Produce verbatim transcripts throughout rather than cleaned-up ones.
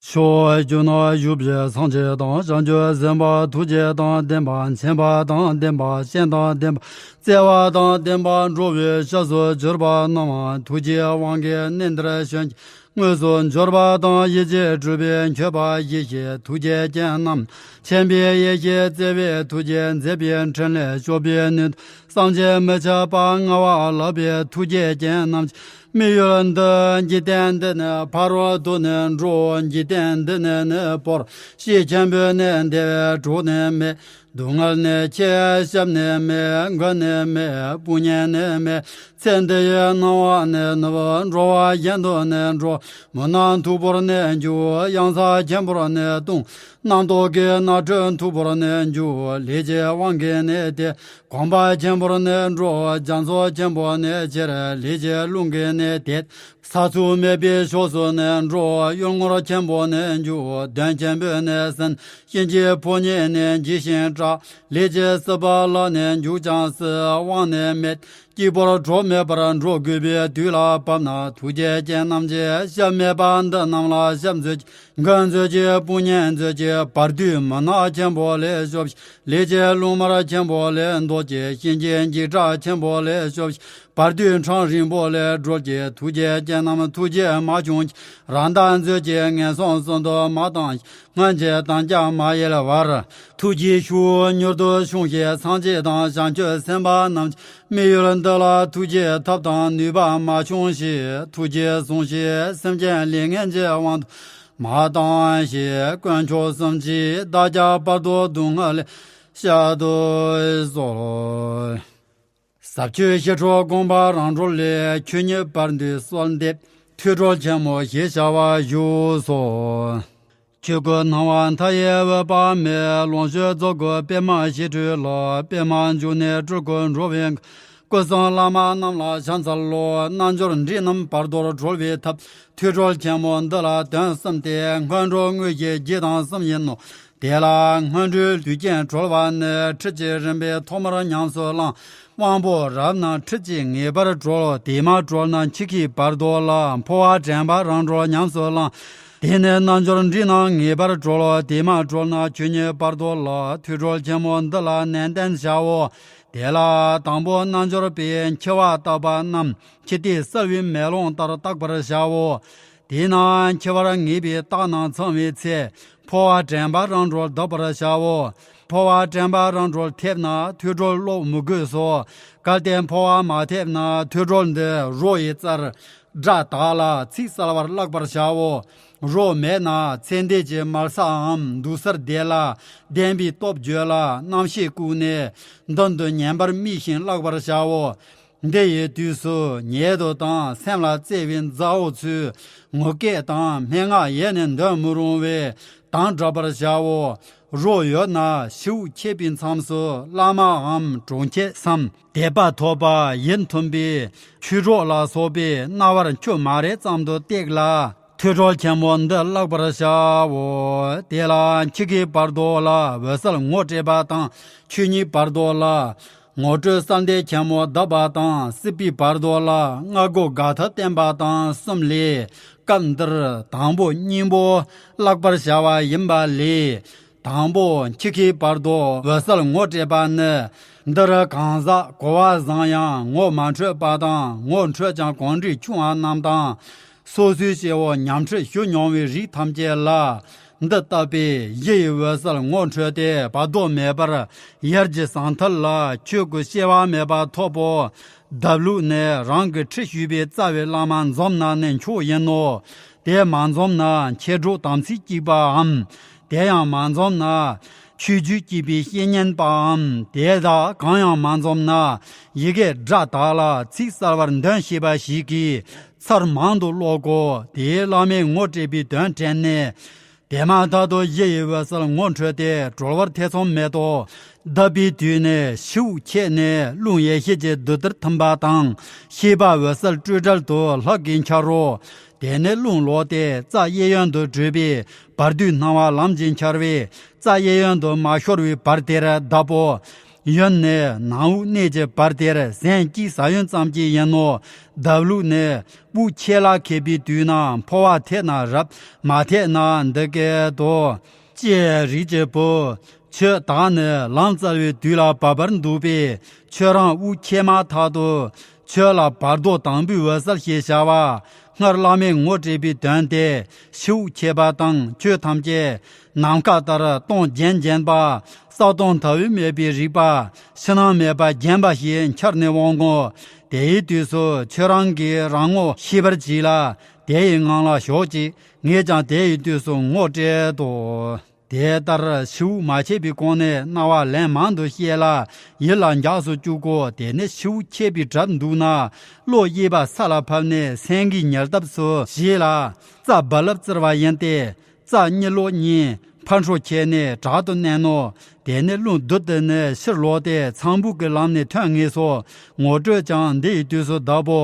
ཕྱོགས་བཅུ་ན་བཞུགས་པའི་སངས་རྒྱས་དང་། བྱང་ཆུབ་སེམས་དཔའ་ཐུགས་རྗེ་དང་ལྡན་པ། མཁྱེན་པ་དང་ལྡན་པ། སྤྱན་དང་ལྡན་པ། བརྩེ་བ་དང་ལྡན་པ། འགྲོ་བའི་ཞབས་སུ་གྱུར་པ་རྣམས་ཐུགས་ཀྱི་དབང་གིས་གནས་འདིར་བྱོན། དངོས་སུ་འབྱོར་པ་དང་། ཡིད་ཀྱིས་སྤྲུལ་པའི་མཆོད་པ་ཡེ་ཤེས་ཐུགས་རྗེ་ཅན་རྣམས། མཁྱེན་པའི་ཡེ་ཤེས་བརྩེ་བའི་ཐུགས་རྗེས་མཛད་པའི་འཕྲིན་ལས་སྤྱོད་པའི་སྣོད། བསམ་གྱིས་མི་ཁྱབ་པ་མངའ་བ་ལགས་པའི་ཐུགས་རྗེ་ཅན་རྣམས། མི་ཡུལ་འདི་འཇིག་རྟེན་འདི་ནས་ཕ་རོལ་ཏུ་ནི་འགྲོ། འཇིག་རྟེན་འདི་ནས་ནི་བོར། ཤེས་ཆེན་པོས་ནི་བདེ་བའི་གྲོགས་ནི་མེད། སྡུག་བསྔལ་ནི་ཆེ། ཞབས་ནི་མེད། མགོན་ནི་མེད། དཔུང་གཉེན་ནི་མེད། ཚེ་འདི་ཡི་སྣང་བ་ནི་ནུབ། འགྲོ་བ་གཞན་དུ་ནི་འགྲོ། མུན་ནག་འཐུག་པོར་ནི་འཇུག། གཡང་ས་ཆེན་པོར་ནི་ལྟུང་། རྣམ་རྟོག་གི་རྣམ་འཕྲུལ་འཐུག་པོར་ནི་འཇུག། ལས་ཀྱི་དབང་གིས་ནི་དེ། གོམ་པ་ཆེན་པོར་ནི་འགྲོ། རྒྱ་མཚོ་ཆེན་པོ་ནི་ཁྱེར། ལས་ཀྱི་རླུང་གིས་ནི་དེད། ས་ཚུགས་མེད་པའི་ཕྱོགས་སུ་ནི་འགྲོ། གཡུལ་ངོར་ཆེན་པོ་ནི་འཇུག། གདོན་ཆེན་པོས་ནི་ཟིན། གཤིན་རྗེའི་ཕོ་ཉས་ནི་འཇིགས་ཤིང་སྐྲག། ལས་ཀྱི་སྲིད་པ་ལ་ནི་འཇུག་ཀྱང་སྲིད། དབང་ནི་མེད། སྐྱིད་པོར་གྲོགས་མེད་པར་འགྲོགས་དགོས་པའི་དུས་ལ་བབ་ན། ཐུགས་རྗེ་ཅན་རྣམས་ཀྱིས་ཞབས་མེད་པ་འདི་རྣམས་ལ་ཞབས་མཛོད་ཅིག། མགོན་མཛོད་ཅིག། དཔུང་གཉེན་མཛོད་ཅིག། བར་དོའི་མུན་ནག་ཆེན་པོ་ལས་སྐྱོབས་ཤིག། ལས་ཀྱི་རླུང་དམར་ཆེན་པོ་ལས་བཟློག་ཅིག། གཤིན་རྗེའི་འཇིགས་སྐྲག་ཆེན་པོ་ལས་སྐྱོབས་ཤིག། བར་དོའི་འཕྲང་རིང་པོ་ལས་སྒྲོལ་ཅིག། ཐུགས་རྗེ་ཅན་རྣམས་ཐུགས་རྗེ་མ་ཆུང་ཅིག། རང་དག་མཛོད་ཅིག། ངན་སོང་གསུམ་དུ་མ་བཏང་ཞིག། སྔོན་གྱི་དམ་བཅའ་མ་ཡལ་བར། ཐུགས་ཀྱི་ཤུགས་མྱུར་དུ་ཕྱུང་ཞིག། སངས་རྒྱས་དང་བྱང་ཆུབ་སེམས་དཔའ་རྣམས་ཀྱིས། མི་ཡུལ་འདི་ལ་ཐུགས་ཀྱི་ཐབས་དང་ནུས་པ་མ་ཆུང་ཞིག། ཐུགས་རྗེས་ཟུངས་ཤིག། སེམས་ཅན་ལས་ངན་གྱི་དབང་དུ་མ་བཏང་ཞིག། དཀོན་མཆོག་གསུམ་གྱིས་བདག་ཅག་བར་དོ་སྡུག་བསྔལ་ལས་བསྐྱབ་ཏུ་གསོལ། ཟབ་ཆོས་ཞི་ཁྲོ་དགོངས་པ་རང་གྲོལ་ལས། ཆོས་ཉིད་བར་དོའི་གསོལ་འདེབས་ཐོས་གྲོལ་ཆེན་མོ་ཞེས་བྱ་བ་བཞུགས་སོ། ཆོས་སྐུ་སྣང་བ་མཐའ་ཡས་འོད་དཔག་མེད། ལོངས་སྤྱོད་རྫོགས་སྐུ་པདྨ་ཞི་ཁྲོའི་ལྷ། པདྨ་འབྱུང་གནས་སྤྲུལ་སྐུ་འགྲོ་བའི་མགོན། སྐུ་གསུམ་བླ་མ་རྣམས་ལ་ཕྱག་འཚལ་ལོ། རྣལ་འབྱོར་འབྲིང་རྣམས་བར་དོར་གྲོལ་བའི་ཐབས། ཐོས་གྲོལ་ཆེན་མོ་འདི་ལ་དོན་གསུམ་སྟེ། སྔོན་འགྲོ་དངོས་གཞི་བཞི་དང་གསུམ་ཡིན་ནོ། དེ་ལ་སྔོན་འགྲོའི་དུས་རྐྱེན་གྲོལ་བ་ནི། ཁྲིད་ཀྱི་རིམ་པས་ཐོག་མར་ཉམས་སུ་བླང་། དབང་པོ་རབ་རྣམས་ཁྲིད་ཀྱིས་ངེས་པར་གྲོལ། དེ་མ་གྲོལ་ན་འཆི་ཁའི་བར་དོ་ལ། འཕོ་བ་དྲན་པ་རང་གྲོལ་ཉམས་སུ་བླང་། དེ་ནས་རྣལ་འབྱོར་འབྲིང་རྣམས་ངེས་པར་གྲོལ། དེ་མ་གྲོལ་ན་ཆོས་ཉིད་བར་དོ་ལ། ཐོས་གྲོལ་ཆེན་མོ་འདི་ལ་ནན་ཏན་བྱའོ། དེ་ལ་དང་པོ་རྣལ་འབྱོར་པས་འཆི་བ་བརྟག་པ་རྣམས། འཆི་ལྟས་གསལ་བའི་མེ་ལོང་ལྟར་བརྟག་པར་བྱའོ། དེས་ན་འཆི་བར་ངེས་པའི་རྟགས་རྣམས་ཚང་བའི་ཚེ། འཕོ་བ་དྲན་པ་རང་གྲོལ་གདབ་པར་བྱའོ། འཕོ་བ་དྲན་པ་རང་གྲོལ་ཐེབས་ན་ཐོས་གྲོལ་ཀློག་མི་དགོས་སོ། གལ་ཏེ་འཕོ་བ་མ་ཐེབས་ན་ཐོས་གྲོལ་འདི་རོ་ཡི་རྩར་སྒྲ་དག་ལ་ཚིག་གསལ་བར་བཀླག་པར་བྱའོ། རོ་མེད་ན་ཚེ་འདས་ཀྱི་མལ་སའམ་འདུག་སར་བསྡད་ལ། བདེན་པའི་སྟོབས་བརྗོད་ལ་རྣམ་ཤེས་བཀུག་ནས་མདུན་དུ་ཉན་པར་མོས་ཤིང་བཀླག་པར་བྱའོ། འདི་ཡི་དུས་སུ་ཉལ་དུ་དང་སེམས་ལ་བརྩེ་བའི་མཛའ་བོ་ཚོས་ངུ་སྐད་དང་སྨྲེ་སྔགས་ཡེ་ནས་འདོན་མི་རུང་བས་གདངས་བསྒྲག་པར་བྱའོ། རོ་ཡོད་ན་ཤིའུ་ཆད་པའི་མཚམས་སུ་བླ་མའམ་གྲོང་ཁྱེར་སམ་དད་པ་ཐོབ་པ་ཡིད་མཐུན་པའི་ཆོས་གྲོགས་ལ་སོགས་པས་རྣ་བར་ཆུ་མ་རེག་ཙམ་དུ་བཏེགས་ལ། ཐོས་གྲོལ་ཆེན་མོ་འདི་བཀླག་པར་བྱའོ། དེ་ལ་འཆི་ཁའི་བར་དོ་ལ་འོད་གསལ་ངོ་སྤྲད་པ་དང་། ཆོས་ཉིད་བར་དོ་ལ་ངོ་སྤྲོད་གསལ་འདེབས་ཆེན་མོ་གདབ་པ་དང་། སྲིད་པའི་བར་དོ་ལ་སྔ་རྒོལ་དགའ་ཐལ་བསྟན་པ་དང་གསུམ་ལས། སྐབས་འདིར་དང་པོ་སྙིང་པོ་བཀླག་པར་བྱ་བ་ཡིན་པ་ལས། དང་པོ་འཆི་ཁའི་བར་དོ་འོད་གསལ་ངོ་སྤྲད་པ་ནི། འདིར་གང་ཟག་གོ་བ་བཟང་ཡང་ངོ་མ་འཕྲོད་པ་དང་། ངོ་འཕྲོད་ཀྱང་གོང་འདྲིས་ཆུང་བ་རྣམས་དང་། སོ་སོའི་སྐྱེ་བོ་ཉམས་ཁྲིད་ཞུ་མྱོང་བའི་རིགས་ཐམས་ཅད་ལ། འདི་ལྟ་བུའི་གཞི་ཡི་འོད་གསལ་ངོ་འཕྲོད་དེ་བར་དོ་མེད་པར་ཡར་གྱི་ཟང་ཐལ་ལ་ཆོས་སྐུ་སྐྱེ་བ་མེད་པ་ཐོབ་བོ། གདབ་ལུགས་ནི་རང་གི་ཁྲིད་ཞུས་པའི་རྩ་བའི་བླ་མ་འཛོམས་ན་ནི་མཆོག་ཡིན་ནོ། དེ་མ་འཛོམས་ན་མཆེད་གྲོགས་དམ་ཚིག་གཅིག་པའམ། དེ་ཡང་མ་འཛོམས་ན་ཆོས་བརྒྱུད་གཅིག་པའི་བཤེས་གཉེན་པའམ། དེ་དག་གང་ཡང་མ་འཛོམས་ན་ཡི་གེ་སྒྲ་དག་ལ་ཚིག་གསལ་བར་འདོན་ཤེས་པ་ཞིག་གིས་ཚར་མང་དུ་ཀློག་གོ། དེའི་བླ་མས་ངོ་སྤྲད་པའི་དོན་དྲན་ནས། དེ་མ་ཐག་ཏུ་གཞི་ཡི་འོད་གསལ་ངོ་འཕྲོད་དེ་གྲོལ་བར་ཐེ་ཚོམ་མེད་དོ། གདབ་པའི་དུས་ནས་ཤིའུ་ཆད་ནས་རླུང་ཡེ་ཤེས་ཀྱི་རྡུལ་ལྟར་ཐིམ་པ་དང་། ཤེས་པ་འོད་གསལ་སྤྲོས་བྲལ་དུ་ལྷག་གིས་འཆར་རོ། དེ་ནས་རླུང་ལོག་སྟེ་རྩ་གཡས་གཡོན་དུ་བྲོས་པས་བར་དོའི་སྣང་བ་ལམ་གྱིས་འཆར་བས། རྩ་གཡས་གཡོན་དུ་མ་ཤོར་བའི་བར་དེར་གདབ་བོ། ཡུན་ནི་ནང་དབུགས་གནས་ཀྱི་བར་དེར་ཟན་གྱི་ཟ་ཡུན་ཙམ་གྱིས་ཡིན་ནོ། གདབ་ལུགས་ནི་དབུགས་ཆད་ལ་ཁད་པའི་དུས་ན་འཕོ་བ་ཐེབས་ན་རབ། མ་ཐེབས་ན་འདི་སྐད་དོ། ཀྱེ་རིགས་ཀྱི་བུ། ཁྱོད་བདག་ནི་ལམ་བཙལ་བའི་དུས་ལ་བབ་པར་འདུག་པས། ཁྱོད་རང་དབུགས་ཆད་མ་ཐག་ཏུ་ཁྱོད་ལ་བར་དོ་དང་པོའི་འོད་གསལ་ཞེས་བྱ་བ། སྔར་བླ་མས་ངོ་སྤྲད་པའི་དོན་ཏེ། ཕྱི་དབུགས་ཆད་པ་དང་ཆོས་ཐམས་ཅད་ནམ་མཁའ་ལྟར་སྟོང་བརྒྱན་བརྒྱན་པ། གསལ་སྟོང་ཐལ་བའི་མེད་པའི་རིག་པ། ཕྱི་ནང་མེད་པ་བརྒྱན་པ་ཞིག་འཆར་ནས་འོང་ངོ་། དེའི་དུས་སུ་ཁྱོད་རང་གིས་རང་ངོ་ཤེས་པར་གྱིས་ལ། དེ་ཡི་ངང་ལ་ཞོག་ཅིག་ངས་ཀྱང་དེ་ཡི་དུས་སུ་ངོ་སྤྲད་དོ། དེ་ལྟར་ཕྱི་དབུགས་མ་ཆད་པའི་གོང་ནས་རྣ་བ་ལན་མང་དུ་བཤད་ལ། ཡིད་ལ་འཇགས་སུ་བཅུག་གོ། དེ་ནས་ཕྱི་དབུགས་ཆད་པའི་གྲབས་འདུག་ན། བློ་གཡས་པ་ས་ལ་ཕབ་ནས་སེང་གེའི་ཉལ་སྟབས་སུ་བྱས་ལ། རྩ་རྦ་རླབས་བཙིར་བ་ཡིན་ཏེ། རྩ་གཉིས་ལོགས་གཉིས་ཕར་འཕྲོ་ཁྱེར་ནས་དྲག་ཏུ་མནན་ནོ། དེ་ནས་རླུང་རྡུལ་དེ་ནི་ཕྱིར་ལོག་སྟེ་ཚངས་བུག་གི་ལམ་ནས་ཐོན་ངེས་སོ། ངོ་སྤྲོད་ཀྱང་འདི་ཡི་དུས་སུ་གདབ་བོ།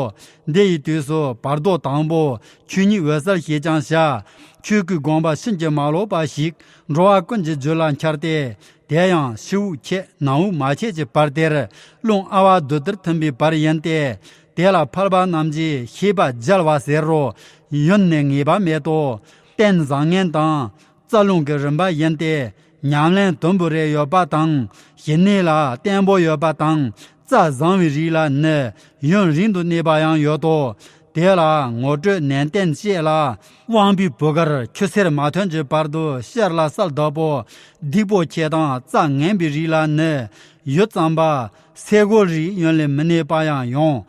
འདི་ཡི་དུས་སུ་བར་དོ་དང་པོ་ཆོས་ཉིད་འོད་གསལ་ཞེས་ཀྱང་བྱ། ཆོས་སྐུའི་དགོངས་པ་ཕྱིན་ཅི་མ་ལོག་པ་ཞིག་འགྲོ་བ་ཀུན་གྱི་རྒྱུད་ལ་འཆར་ཏེ། དེ་ཡང་ཕྱི་དབུགས་ཆད་ནང་དབུགས་མ་ཆད་ཀྱི་བར་དེར་རླུང་ཨ་བ་རྡུལ་ལྟར་ཐིམ་པའི་བར་ཡིན་ཏེ། དེ་ལ་ཕལ་པ་རྣམས་ཀྱིས་ཤེས་པ་སྦྱལ་བ་ཟེར་རོ། ཡུན་ནི་ངེས་པ་མེད་དོ། རྟེན་བཟང་ངན་དང་རྩ་རླུང་གི་རིམ་པ་ཡིན་ཏེ། ཉམས་ལེན་དུམ་བུ་རེ་ཡོད་པ་དང་། ཞི་གནས་ལ་བརྟན་པོ་ཡོད་པ་དང་། རྩ་བཟང་བའི་རིགས་ལ་ནི་ཡུན་རིང་དུ་གནས་པ་ཡང་ཡོད་དོ། དེ་ལ་ངོ་སྤྲོད་ནན་ཏན་བཤད་ལ། དབང་པོའི་བུ་གར་ཆུ་སེར་མ་ཐོན་གྱི་བར་དུ་ཤར་ལ་གསལ་གདབ་པོ། སྡིག་པོ་ཆེ་དང་རྩ་ངན་པའི་རིགས་ལ་ནི་ཡུད་ཙམ་པ་སེ་གོལ་རིགས་ཡུན་ལས་མི་གནས་པ་ཡང་ཡོང་།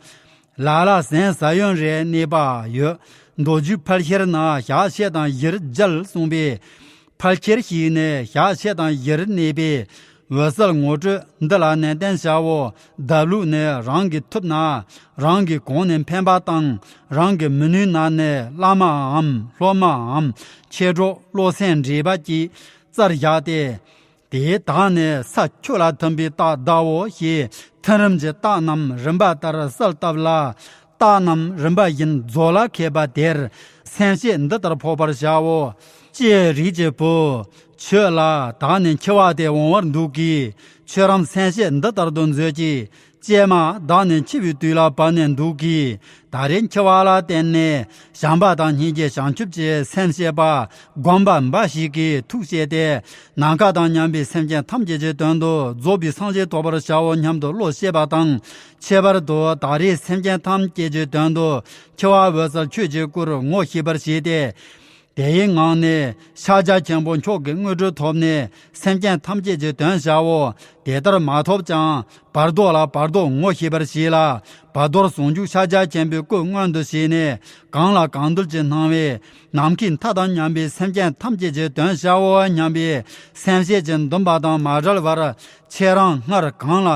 ལ་ལ་ཟན་ཟ་ཡུན་རེ་གནས་པ་ཡོད། མདོ་རྒྱུད་ཕལ་ཆེར་ན་ཞག་ཕྱེད་དང་བཞིར་སྦྱལ་གསུངས་པས། ཕལ་ཆེར་ཞིག་ནས་ཞག་ཕྱེད་དང་བཞིར་གནས་པས། འོད་གསལ་ངོ་སྤྲོད་འདི་ལ་ནན་ཏན་བྱའོ། གདབ་ལུགས་ནི་རང་གིས་ཐུབ་ན་རང་གི་གོང་ནས་འཕེན་པ་དང་། རང་གིས་མི་ནུས་ན་ནི་བླ་མའམ་སློབ་མའམ་མཆེད་གྲོགས་བློ་སེང་འདྲེས་པ་གྱིས་རྩར་བཞག་སྟེ། དེའི་དག་ནས་ས་ཆུ་ལ་ཐིམ་པའི་རྟགས་གདའོ་ཞེས་ཐིམ་རིམ་གྱི་རྟགས་རྣམས་རིམ་པ་ལྟར་གསལ་བཏབ་ལ། རྟགས་རྣམས་རིམ་པ་བཞིན་མཛོད་ལ་ཁེབས་པ་དེར་སེམས་བསྐྱེད་འདི་ལྟར་ཕོག་པར་བྱའོ། ཀྱེ་རིགས་ཀྱི་བུ། ཁྱོད་ལ་བདག་ནི་འཆི་བ་དེ་འོང་བར་འདུག་གིས། ཁྱོད་རང་སེམས་བསྐྱེད་འདི་ལྟར་དུ་མཛོད་ཀྱིས། ཀྱེ་མ་བདག་ནི་འཆི་བའི་དུས་ལ་བབ་ནས་འདུག་གིས། ད་རེས་འཆི་བ་ལ་བརྟེན་ནས་བྱམས་པ་དང་སྙིང་རྗེ་བྱང་ཆུབ་ཀྱི་སེམས་བསྐྱེད་པ་སྒོམ་པ་འབའ་ཞིག་གིས་ཐུགས་བསྐྱེད་དེ། ནམ་མཁའ་དང་མཉམ་པའི་སེམས་ཅན་ཐམས་ཅད་ཀྱི་དོན་དུ་རྫོགས་པའི་སངས་རྒྱས་ཐོབ་པར་བྱའོ་སྙམ་དུ་བློ་བསྐྱེད་པ་དང་། ཁྱད་པར་དུ་ད་རེས་སེམས་ཅན་ཐམས་ཅད་ཀྱི་དོན་དུ་འཆི་བ་འོད་གསལ་ཆོས་ཀྱི་སྐུར་ངོ་ཤེས་པར་བྱས་ཏེ། དེའི་ངང་ནས་ཕྱག་རྒྱ་ཆེན་པོ་མཆོག་གི་དངོས་གྲུབ་ཐོབ་ནས་སེམས་ཅན་ཐམས་ཅད་ཀྱི་དོན་བྱའོ། དེ་ལྟར་མ་ཐོབ་ཀྱང་བར་དོ་ལ་བར་དོ་ངོ་ཤེས་པར་བྱས་ལ། བར་དོར་ཟུང་འཇུག་ཕྱག་རྒྱ་ཆེན་པོའི་སྐུ་མངོན་དུ་བྱས་ནས། གང་ལ་གང་འདུལ་གྱི་སྣང་བས་ནམ་མཁའི་མཐའ་དང་མཉམ་པའི་སེམས་ཅན་ཐམས་ཅད་ཀྱི་དོན་བྱའོ་སྙམ་པའི་སེམས་བསྐྱེད་ཀྱི་འདུན་པ་དང་མ་བྲལ་བར། ཁྱེད་རང་སྔར་གང་ལ་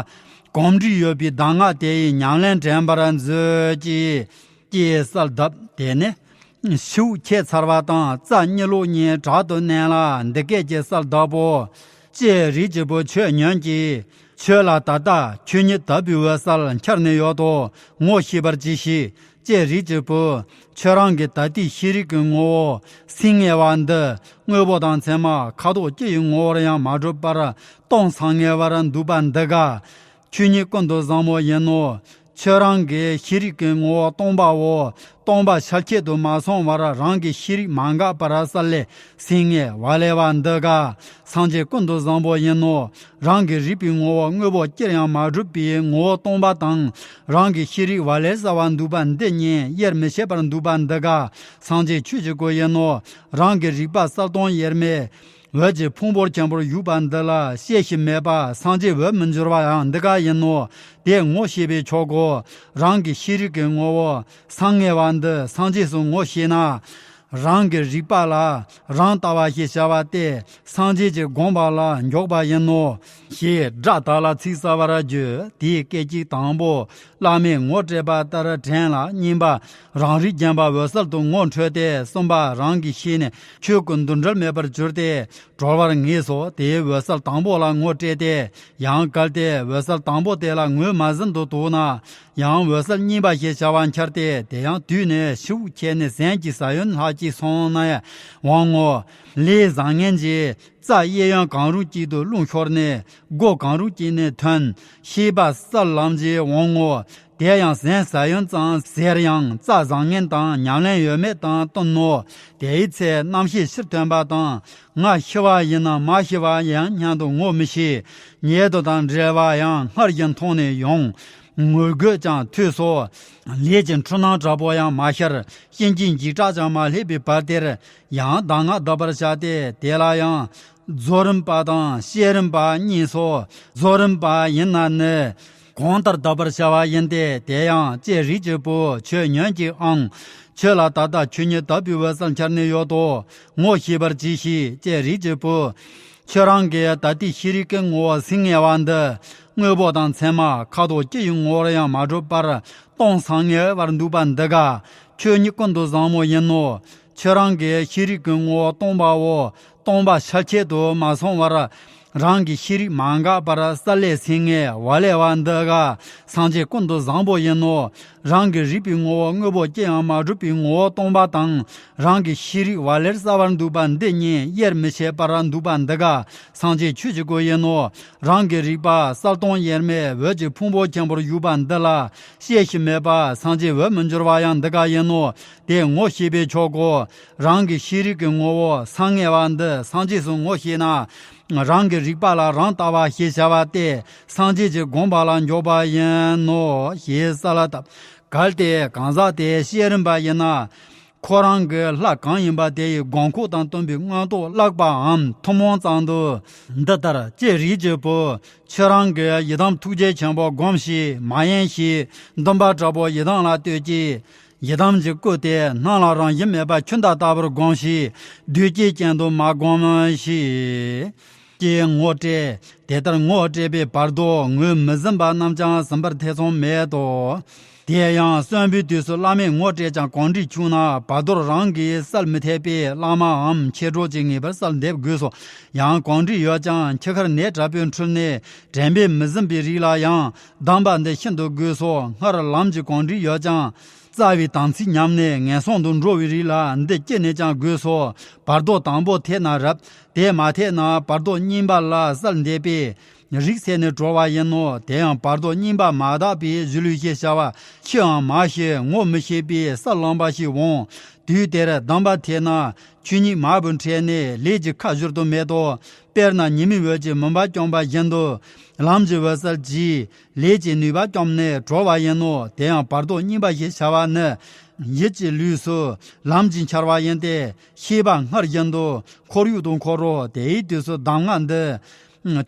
གོམས་འདྲིས་ཡོད་པའི་གདམས་ངག་དེ་ཡི་ཉམས་ལེན་དྲན་པར་མཛོད་ཅིག་ཅེས་གསལ་གདབ། དེ་ནས་ཕྱི་དབུགས་ཆད་ཚར་བ་དང་རྩ་གཉིས་ལོགས་གཉིས་དྲག་ཏུ་མནན་ལ་འདི་སྐད་ཅེས་གསལ་གདབ་བོ། ཀྱེ་རིགས་ཀྱི་བུ་ཁྱོད་ཉོན་ཅིག་ཁྱོད་ལ་ད་ལྟ་ཆོས་ཉིད་དག་པའི་འོད་གསལ་འཆར་ནས་ཡོད་དོ། ངོ་ཤེས་པར་གྱིས་ཤིག་ཀྱེ་རིགས་ཀྱི་བུ། ཁྱོད་རང་གི་ད་ལྟའི་ཤེས་རིག་གི་ངོ་བོ་སེང་ངེ་བ་འདི་དངོས་པོ་དང་མཚན་མ་ཁ་དོག་ཅི་ཡི་ངོ་བོར་ཡང་མ་གྲུབ་པར་སྟོང་སང་ངེ་བར་འདུག་པ་འདི་ག་ཆོས་ཉིད་ཀུན་ཏུ་བཟང་པོ་ཡིན་ནོ། ཁྱོད་རང་གི་ཤེས་རིག་གི་ངོ་བོ་སྟོང་པའོ། སྟོང་པ་ཤར་ཁྱད་དུ་མ་སོང་བར་རང་གི་ཤེས་རིག་མ་འགགས་པར་གསལ་ལེ་སེང་ངེ་བ་ལེ་བ་འདི་ག་སངས་རྒྱས་ཀུན་ཏུ་བཟང་པོ་ཡིན་ནོ། རང་གི་རིག་པའི་ངོ་བོ་དངོས་པོ་ཅིར་ཡང་མ་གྲུབ་པའི་ངོ་བོ་སྟོང་པ་དང་། རང་གི་ཤེས་རིག་བ་ལེ་ས་བ་འདུག་པ་འདི་གཉིས་དབྱེར་མི་ཕྱེད་པར་འདུག་པ་འདི་ག་སངས་རྒྱས་ཆོས་ཀྱི་སྐུ་ཡིན་ནོ། རང་གི་རིག་པ་གསལ་སྟོང་དབྱེར་མེད། འོད་ཀྱི་ཕུང་པོ་ཆེན་པོར་བཞུགས་པ་འདི་ལ་སྐྱེ་ཤི་མེད་པ་སངས་རྒྱས་འོད་མི་འགྱུར་བ་ཡང་འདི་ག་ཡིན་ནོ། དེ་ངོ་ཤེས་པའི་ཆོག་གོ། རང་གི་ཤེས་རིག་གི་ངོ་བོ་སང་ངེ་བ་འདི་སངས་རྒྱས་སུ་ངོ་ཤེས་ན། རང་གི་རིག་པ་ལ་རང་ལྟ་བ་ཞེས་བྱ་བ་སྟེ་སངས་རྒྱས་ཀྱི་དགོངས་པ་ལ་འཇོག་པ་ཡིན་ནོ། ཞེས་སྒྲ་དག་ལ་ཚིག་གསལ་བར་བརྗོད། དེའི་སྐད་ཅིག་དང་པོ། བླ་མས་ངོ་སྤྲད་པ་ལྟར་དྲན་ལ། གཉིས་པ། རང་རིག་བརྒྱན་པ་འོད་གསལ་དུ་ངོ་འཕྲོད་དེ། གསུམ་པ། རང་གི་ཤེས་ནས་ཆོས་ཀུན་འདུ་འབྲལ་མེད་པར་གྱུར་ཏེ་གྲོལ་བར་ངེས་སོ། དེའི་འོད་གསལ་དང་པོ་ལ་ངོ་སྤྲད་དེ། ཡང་གལ་ཏེ་འོད་གསལ་དང་པོ་དེ་ལ་ངོས་མ་ཟིན་དུ་འདུག་ན། ཡང་འོད་གསལ་གཉིས་པ་ཞེས་བྱ་བ་འཆར་ཏེ། དེ་ཡང་དུས་ནི་ཕྱི་དབུགས་ཆད་ནས་ཟན་གྱི་ཟ་ཡུན་ལྷག་ ཅིག་སོང་ན་ཡང་འོང་ངོ་། ལས་བཟང་ངན་གྱི་རྩ་གཡས་གཡོན་གང་རུང་གཅིག་ཏུ་རླུང་ཤོར་ནས་སྒོ་གང་རུང་གཅིག་ནས་ཐོན། ཤེས་པ་གསལ་ལམ་གྱིས་འོང་ངོ་། དེ་ཡང་ཟན་ཟ་ཡུན་ཙམ་ཟེར་ཡང་རྩ་བཟང་ངན་དང་ཉམས་ལེན་ཡོད་མེད་དང་བསྟུན་ནོ། དེའི་ཚེ་རྣམ་ཤེས་ཕྱིར་ཐོན་པ་དང་ང་ཤི་བ་ཡིན་ནམ་མ་ཤི་བ་ཡིན་སྙམ་དུ་ངོ་མི་ཤེས། ཉེ་དུ་དང་འབྲེལ་བ་ཡང་སྔར་བཞིན་མཐོང་ནས་ཡོང་། ངུ་རྒོད་ཀྱང་ཐོས་སོ། ལས་ཀྱི་འཁྲུལ་སྣང་དྲག་པོ་ཡང་མ་ཤར། གཤིན་རྗེའི་འཇིགས་སྐྲག་ཀྱང་མ་སླེབས་པའི་བར་དེར་ཡང་གདམས་ངག་བསྡུ་བར་བྱ་སྟེ། དེ་ལ་ཡང་རྫོགས་རིམ་པ་དང་བཤད་རིམ་པ་གཉིས་སོ། རྫོགས་རིམ་པ་ཡིན་ན་ནི་གང་ལྟར་བསྡུ་བར་བྱ་བ་ཡིན་ཏེ། དེ་ཡང་ཀྱེ་རིགས་ཀྱི་བུ་ཁྱོད་ཉོན་ཅིག་ཨང་། ཁྱོད་ལ་ད་ལྟ་ཁྱོད་ཉིད་དག་པའི་འོད་གསལ་འཆར་ནས་ཡོད་དོ། ངོ་ཤེས་པར་གྱིས་ཤིག་ཀྱེ་རིགས་ཀྱི་བུ། ཁྱོད་རང་གིས་ད་ལྟའི་ཤེས་རིག་གི་ངོ་བོ་ཟིན་ངེས་པ་འདི་དངོས་པོ་དང་མཚན་མ་ཁ་དོག་ཅི་ཡི་ངོ་བོར་ཡང་མ་གྲུབ་པར་སྟོང་ཟིན་ངེས་པར་འདུག་པ་འདི་ག་ཁྱོད་ཉིད་ཀུན་ཏུ་བཟང་མོ་ཡིན་ནོ། ཁྱོད་རང་གིས་ཤེས་རིག་གི་ངོ་བོ་སྟོང་པའོ། སྟོང་པ་ཤར་ཆེད་དུ་མ་སོང་བར་རང་གི་ཤེས་རིག་མ་འགགས་པར་གསལ་ལེ་ཟིན་ངེས་པ་ལེ་བ་འདི་ག་སངས་རྒྱས་ཀུན་ཏུ་བཟང་པོ་ཡིན་ནོ། རང་གི་རིག་པའི་ངོ་བོ་དངོས་པོ་ཅི་ཡང་མ་གྲུབ་པའི་ངོ་བོ་སྟོང་པ་དང་། རང་གི་ཤེས་རིག་བ་ལེར་གསལ་བར་འདུག་པ་འདི་གཉིས་དབྱེར་མི་ཕྱེད་པར་འདུག་པ་འདི་ག་སངས་རྒྱས་ཆོས་ཀྱི་སྐུ་ཡིན་ནོ། རང་གི་རིག་པ་གསལ་སྟོང་དབྱེར་མེད་འོད་ཀྱི་ཕུང་པོ་ཆེན་པོར་བཞུགས་པ་འདི་ལ་ཤེས་ཤིང་མེད་པ་སངས་རྒྱས་འོད་མི་འགྱུར་བ་ཡང་འདི་ག་ཡིན་ནོ། དེ་ངོ་ཤེས་པས་ཆོག་གོ། རང་གི་ཤེས་རིག་གི་ངོ་བོ་ཟིན་ངེས་པ་འདི་སངས་རྒྱས་སུ་ངོ་ཤེས་ན། རང་གི་རིག་པ་ལ་རང་ལྟ་བ་ཞེས་བྱ་བ་སྟེ་སངས་རྒྱས་ཀྱི་དགོངས་པ་ལ་འཇོག་པ་ཡིན་ནོ་ཞེས་གསལ་བཏབ། གལ་ཏེ་གང་ཟག་དེ་བཤད་རིམ་པ་ཡིན་ན། ཁོ་རང་གི་ལྷ་གང་ཡིན་པ་དེ་ཡི་དགོངས་ཁོག་དང་བསྟུན་པའི་མངོན་རྟོགས་བརླག་པའམ་ཐུན་མོང་ཙམ་དུ། འདི་ལྟར་ཀྱེ་རིགས་ཀྱི་བུ། ཁྱོད་རང་གིས་ཡི་དམ་ཐུགས་རྗེ་ཆེན་པོ་བསྒོམས་ཤིག་མ་ཡེངས་ཤིག་འདུན་པ་དྲག་པོ་ཡི་དམ་ལ་གཏོད་ཅིག་ཡི་དམ་གྱི་སྐུ་དེ་སྣང་ལ་རང་བཞིན་མེད་པ་ཆུ་ཟླ་ལྟ་བུར་བསྒོམས་ཤིག་བདུད་ཀྱི་རྐྱེན་དུ་མ་བསྒོམས་ཤིག་ཅེས་ངོ་སྤྲད། དེ་ལྟར་ངོ་སྤྲད་པའི་བར་དུ་ངོས་མི་ཟིན་པ་རྣམས་ཀྱང་ཟིན་པར་ཐེ་ཚོམ་མེད་དོ། དེ་ཡང་གསོན་པོའི་དུས་སུ་བླ་མས་ངོ་སྤྲད་ཀྱང་གང་འགྲིག་བྱུང་ན་བར་དོར་རང་གིས་བསལ་མི་ཐེག་པས་བླ་མའམ་མཆེད་གྲོགས་ཀྱིས་ངེས་པར་བསལ་འདེབས་དགོས་སོ། ཡང་གང་འགྲིག་ཡོད་ཀྱང་འཆི་ཁར་ནད་དྲག་པོའི་འཁྲུལ་ནས་དྲན་པས་མི་ཟིན་པའི་རིགས་ལ་ཡང་གདམས་པ་འདི་ཤིན་ཏུ་དགོས་སོ། སྔར་ལམ་གྱི་གང་འགྲིག་ཡོད་ཀྱང་། རྩ་བའི་དམ་ཚིག་ཉམས་ནས་ངན་སོང་དུ་འགྲོ་བའི་རིགས་ལ་འདི་ཅི་ནས་ཀྱང་དགོས་སོ། བར་དོ་དང་པོ་ཐེག་ན་རབ། དེ་མ་ཐེག་ན་བར་དོ་གཉིས་པ་ལ་གསལ་འདེབས་པས་རིགས་སད་ནས་གྲོལ་བ་ཡིན་ནོ། དེ་ཡང་བར་དོ་གཉིས་པ་མ་དག་པའི་གཞི་ལུས་ཞེས་བྱ་བ་ཤེའམ་མ་ཤེས་ངོ་མི་ཤེས་པའི་ས་ལམ་པ་ཞིག་འོང་། དུས་དེར་གདམས་པ་ཐེག་ན་ཆོས་ཉིད་མ་བུ་འཕྲད་ནས་ལས་ཀྱི་ཁ་བཞུར་དུ་མེད་དོ། དཔེར་ན་ཉི་མའི་འོད་ཀྱིས་མུན་པ་བཅོམ་པ་བཞིན་དུ། ལམ་གྱི་འོད་གསལ་གྱིས་ལས་ཀྱི་ནུས་པ་བཅོམ་ནས་གྲོལ་བ་ཡིན་ནོ། དེ་ཡང་བར་དོ་གཉིས་པ་ཞེས་བྱ་བ་ནི། ཡིད་ཀྱི་ལུས་སུ་ལམ་གྱིས་འཆར་བ་ཡིན་ཏེ། ཤེས་པ་སྔར་བཞིན་དུ་འཁོར་ཡུག་ཏུ་འཁོར་རོ། དེའི་དུས་སུ་གདམས་ངག་འདི་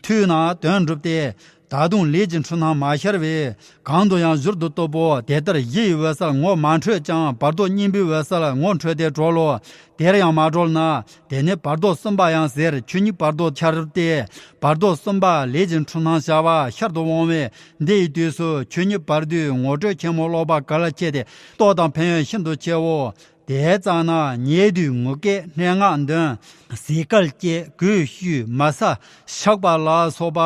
ཐོས་ན་དོན་འགྲུབ་སྟེ། ད་དུང་ལས་ཀྱི་འཁྲུལ་སྣང་མ་ཤར་བས་གང་དུ་ཡང་བཞུར་དུ་བཏུབ་བོ། དེ་ལྟར་གཞི་ཡི་འོད་གསལ་ངོ་མ་འཕྲོད་ཀྱང་བར་དོ་གཉིས་པའི་འོད་གསལ་ངོ་འཕྲོད་དེ་གྲོལ་ལོ། དེར་ཡང་མ་གྲོལ་ན་དེ་ནི་བར་དོ་གསུམ་པ་ཡང་ཟེར་ཆོས་ཉིད་བར་དོ་འཆར་ཏེ། བར་དོ་གསུམ་པ་ལས་ཀྱི་འཁྲུལ་སྣང་བྱ་བ་ཤར་དུ་འོང་བས། འདི་ཡི་དུས་སུ་ཆོས་ཉིད་བར་དོའི་ངོ་སྤྲོད་ཆེན་མོ་ཀློག་པ་གལ་ཆེ་སྟེ་སྟོབས་དང་ཕན་ཡོན་ཤིན་ཏུ་ཆེའོ། དེ་ཙམ་ན་ཉལ་དུས་ངུ་སྐད་སྙན་ངག་འདོན། ཟས་སྐལ་བཅད་གོས་བཤུས་མ་ཟ་བཤགས་པ་ལ་སོགས་པ་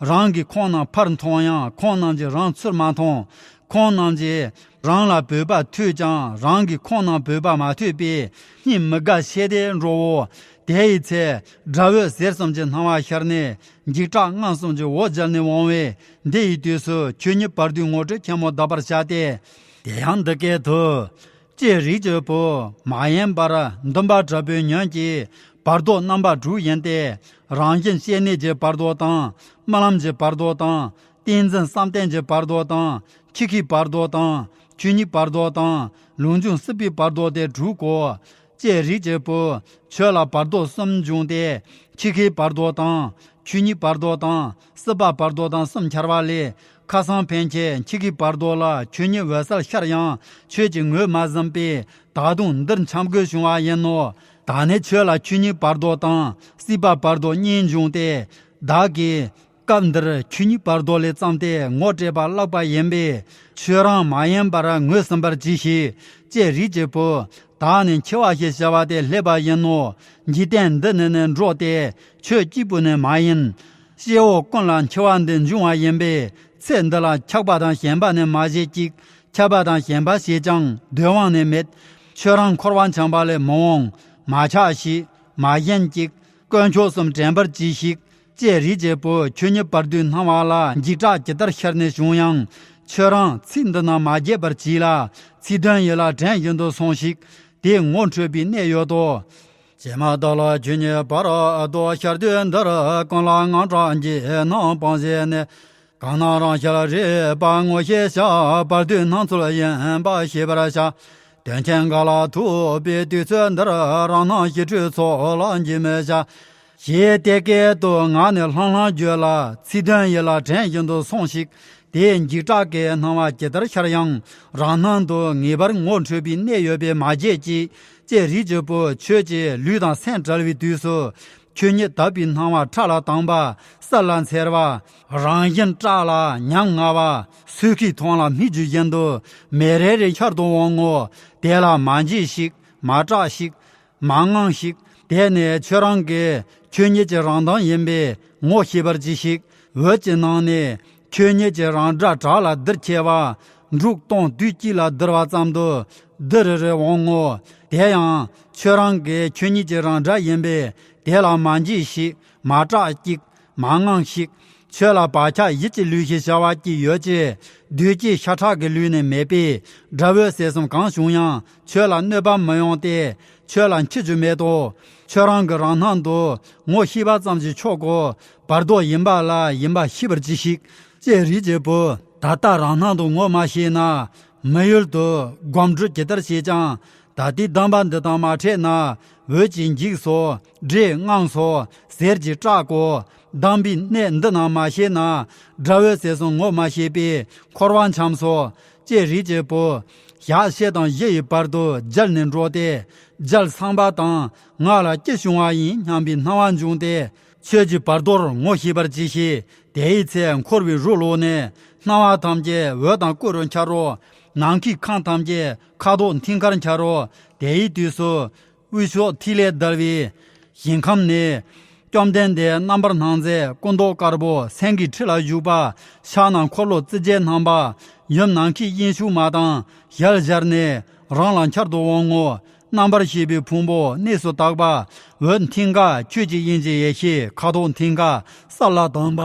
རང་གི་ཁོང་རྣམས་ཕར་མཐོང་ཡང་ཁོང་རྣམས་ཀྱིས་རང་ཚུར་མ་མཐོང་། ཁོང་རྣམས་ཀྱིས་རང་ལ་བོས་པ་ཐོས་ཀྱང་རང་གིས་ཁོང་རྣམས་བོས་པ་མ་ཐོས་པས་སྙིང་མི་དགའ་ཤས་ཏེ་འགྲོའོ། དེ་ཡི་ཚེ་དགྲ་བོས་ཟེར་ཙམ་གྱི་སྣང་བ་ཤར་ནས་འཇིགས་སྐྲག་རྔམ་གསུམ་གྱི་འོ་བརྒྱལ་ནས་འོང་བས། འདི་ཡི་དུས་སུ་ཆོས་ཉིད་བར་དོའི་ངོ་སྤྲོད་ཆེན་མོ་གདབ་པར་བྱ་སྟེ། དེ་ཡང་འདི་སྐད་དུ། ཀྱེ་རིགས་ཀྱི་བུ། མ་ཡེངས་པར་འདུན་པ་དྲག་པོས་ཉོན་ཅིག་བར་དོ་རྣམ་པ་དྲུག་ཡིན་ཏེ། རང་བཞིན་སྐྱེ་གནས་ཀྱི་བར་དོ་དང་། རྨི་ལམ་གྱི་བར་དོ་དང་། ཏིང་འཛིན་བསམ་གཏན་གྱི་བར་དོ་དང་། འཆི་ཁའི་བར་དོ་དང་། ཆོས་ཉིད་བར་དོ་དང་། ལུགས་འབྱུང་སྲིད་པའི་བར་དོ་སྟེ་དྲུག་གོ། ཀྱེ་རིགས་ཀྱི་བུ། ཁྱོད་ལ་བར་དོ་གསུམ་འབྱུང་སྟེ། འཆི་ཁའི་བར་དོ་དང་། ཆོས་ཉིད་བར་དོ་དང་། སྲིད་པ་བར་དོ་དང་གསུམ་འཆར་བ་ལས། ཁ་སང་ཕན་ཆད་འཆི་ཁའི་བར་དོ་ལ་ཆོས་ཉིད་འོད་གསལ་ཤར་ཡང་ཁྱོད་ཀྱིས་ངོས་མ་ཟིན་པས། ད་དུང་འདིར་འཁྱམས་དགོས་བྱུང་བ་ཡིན་ནོ། ད་ནི་ཁྱོད་ལ་ཆོས་ཉིད་བར་དོ་དང་སྲིད་པ་བར་དོ་གཉིས་འབྱུང་སྟེ། བདག་གིས་སྐབས་འདིར་ཆོས་ཉིད་བར་དོ་ལས་བརྩམས་ཏེ་ངོ་སྤྲད་པ་བཀླགས་པ་ཡིན་པས། ཁྱོད་རང་མ་ཡེངས་པར་ངོས་ཟིན་པར་གྱིས་ཤིག་ཀྱེ་རིགས་ཀྱི་བུ། བདག་ནི་འཆི་བ་ཞེས་བྱ་བ་དེ་སླེབས་པ་ཡིན་ནོ། འཇིག་རྟེན་འདི་ནས་ནི་འགྲོ་སྟེ་ཁྱོད་གཅིག་པུ་ནི་མ་ཡིན། སྐྱེ་བོ་ཀུན་ལ་འཆི་བ་འདི་འབྱུང་བ་ཡིན་པས། ཚེ་འདི་ལ་ཆགས་པ་དང་ཞེན་པ་ནི་མ་བྱེད་ཅིག་ཆགས་པ་དང་ཞེན་པ་བྱེད་ཀྱང་སྡོད་དབང་ནི་མེད། ཁྱོད་རང་འཁོར་བ་འཁྱམས་པ་ལས་མི་འོང་། མ་ཆགས་ཤིག། མ་ཞེན་ཅིག། དཀོན་མཆོག་གསུམ་དྲན་པར་གྱིས་ཤིག། ཅེས་རིགས་ཀྱི་བུ། ཁྱོད་ཉིད་བར་དོའི་སྣང་བ་ལ་འཇིགས་སྐྲག་ཇི་ལྟར་ཤར་ནས་བྱུང་ཡང་། ཁྱོད་རང་ཚིག་འདི་རྣམས་མ་བརྗེད་པར་གྱིས་ལ། ཚིག་དོན་ཡིད་ལ་དྲན་བཞིན་དུ་སོང་ཞིག། དེས་ངོ་འཕྲོད་པའི་གནད་ཡོད་དོ། ཇི་མ་བདག་ལ་ཁྱོད་ཉིད་བར་དོ་ཤར་དུས་འདིར། ཀུན་ལ་དངངས་སྐྲག་གྱིས་སྣང་སྤངས་བྱས་ནས། གང་སྣང་རང་ཤར་རིག་པ་ངོ་ཤེས་བྱ། བར་དོའི་སྣང་ཚུལ་ཡིན་པ་ཤེས་པར་བྱ། དོན་ཆེན་འགའ་ལ་ཐུག་པའི་དུས་ཚོད་འདིར། རང་སྣང་ཞི་ཁྲོའི་ཚོགས་ལ་འཇིགས་མི་བྱ། ཞེས་དེ་སྐད་དུ་ངག་ནས་ལྷང་ལྷང་བརྗོད་ལ། ཚིག་དོན་ཡིད་ལ་དྲན་བཞིན་དུ་སོང་ཞིག། དེའི་འཇིགས་སྐྲག་གི་སྣང་བ་ཇི་ལྟར་ཤར་ཡང་། རང་སྣང་དུ་ངེས་པར་ངོ་འཕྲོད་པའི་གནད་ཡོད་པས་མ་བརྗེད་ཅིག། ཅེས་རིགས་ཀྱི་བུ། ཁྱོད་ཀྱི་ལུས་དང་སེམས་བྲལ་བའི་དུས་སུ། ཁྱོད་ཉིད་དག་པའི་སྣང་བ་ཕྲ་ལ་དྭངས་པ། གསལ་ལ་འཚེར་བ། རང་བཞིན་བཀྲག་ལ་ཉམ་ང་བ། སོས་ཀའི་མཐོངས་ལ་སྨིག་རྒྱུ་བཞིན་དུ་མེ་རེ་རེ་འཆར་དུ་འོང་ངོ་། དེ་ལ་མ་འཇིགས་ཤིག། མ་སྐྲག་ཞིག། མ་དངངས་ཤིག། དེ་ནི་ཁྱོད་རང་གིས་ཁྱོད་ཉིད་ཀྱི་རང་མདངས་ཡིན་པས་ངོ་ཤེས་པར་གྱིས་ཤིག། འོད་ཀྱི་ནང་ནས་ཁྱོད་ཉིད་ཀྱི་རང་སྒྲ་བྲག་ལ་རྡུལ་ཆེ་བ། འབྲུག་སྟོང་དུས་གཅིག་ལ་བསྡུར་བ་ཙམ་དུ་དི་རི་རི་འོང་ངོ་། དེ་ཡང་ཁྱོད་རང་གིས་ཁྱོད་ཉིད་ཀྱི་རང་སྒྲ་ཡིན་པས། དེ་ལ་མ་འཇིགས་ཤིག། མ་སྐྲག་ཅིག། མ་དངངས་ཤིག། ཁྱོད་ལ་བག་ཆགས་ཡིད་ཀྱི་ལུས་ཞེས་བྱ་བ་གཅིག་ཡོད་ཅེས། བདུད་ཀྱི་ཤ་ཁྲག་གི་ལུས་ནི་མེད་པས། དགྲ་བོའི་ཟས་གསུམ་གང་བྱུང་ཡང་ཁྱོད་ལ་གནོད་པ་མི་ཡོང་སྟེ། ཁྱོད་ལ་འཆི་རྒྱུ་མེད་དོ། ཁྱོད་རང་གི་རང་སྣང་དུ་ངོ་ཤེས་པ་ཙམ་གྱིས་ཆོག་གོ། བར་དོ་ཡིན་པ་ལ་ཡིན་པ་ཤེས་པར་གྱིས་ཤིག། ཅེས་རིགས་ཀྱི་བུ། ད་ལྟ་རང་སྣང་དུ་ངོ་མ་ཤེས་ན། མི་ཡུལ་དུ་སྒོམ་སྒྲུབ་ཇི་ལྟར་བྱེད་ཀྱང་། ད་ལྟའི་སྡོམ་པ་འདི་དང་མ་འཕྲད་ན། འོད་ཀྱིས་འཇིགས་སོ། སྒྲས་དངངས་སོ། ཟེར་གྱིས་སྐྲག་གོ། སྡོམ་པའི་གནད་འདི་རྣམས་མ་ཤེས་ན། དགྲ་བོའི་ཟས་གསུམ་ངོ་མ་ཤེས་པས་འཁོར་བར་འཁྱམས་སོ། ཅེས་རིགས་ཀྱི་བུ། ཞག་ཕྱེད་དང་བཞི་ཡི་བར་དུ་མཇལ་ནས་འགྲོ་སྟེ། མཇལ་སངས་པ་དང་ང་ལ་ཅི་བྱུང་བ་ཡིན་སྙམ་པའི་སྣང་བ་འབྱུང་སྟེ། ཆོས་ཀྱི་བར་དོར་ངོ་ཤེས་པར་གྱིས་ཤིག། དེའི་ཚེ་འཁོར་བའི་རོ་ལངས་ནས་སྣང་བ་ཐམས་ཅད་འོད་དང་སྐུ་རུ་འཆར་རོ། ནམ་མཁའི་ཁམས་ཐམས་ཅད་ཁ་དོག་མཐིང་ཁར་འཆར་རོ། དེའི་དུས་སུ་དབུས་ཕྱོགས་ཐིག་ལེ་བརྡལ་བའི་ཞིང་ཁམས་ནས། བཅོམ་ལྡན་འདས་རྣམ་པར་སྣང་མཛད་སྐུ་མདོག་དཀར་པོ་སེང་གེའི་ཁྲི་ལ་བཞུགས་པ། ཕྱག་ན་འཁོར་ལོ་རྩིབས་བརྒྱད་བསྣམས་པ། ཡུམ་ནམ་མཁའི་དབྱིངས་ཕྱུག་མ་དང་ཞལ་སྦྱར་ནས་རང་ལ་འཆར་དུ་འོང་ངོ་། རྣམ་པར་ཤེས་པའི་ཕུང་པོ་གནས་སུ་དག་པ། འོད་མཐིང་ག་ཆོས་ཀྱི་དབྱིངས་ཀྱི་ཡེ་ཤེས་ཁ་དོག་མཐིང་ག་གསལ་ལ་དྭངས་པ།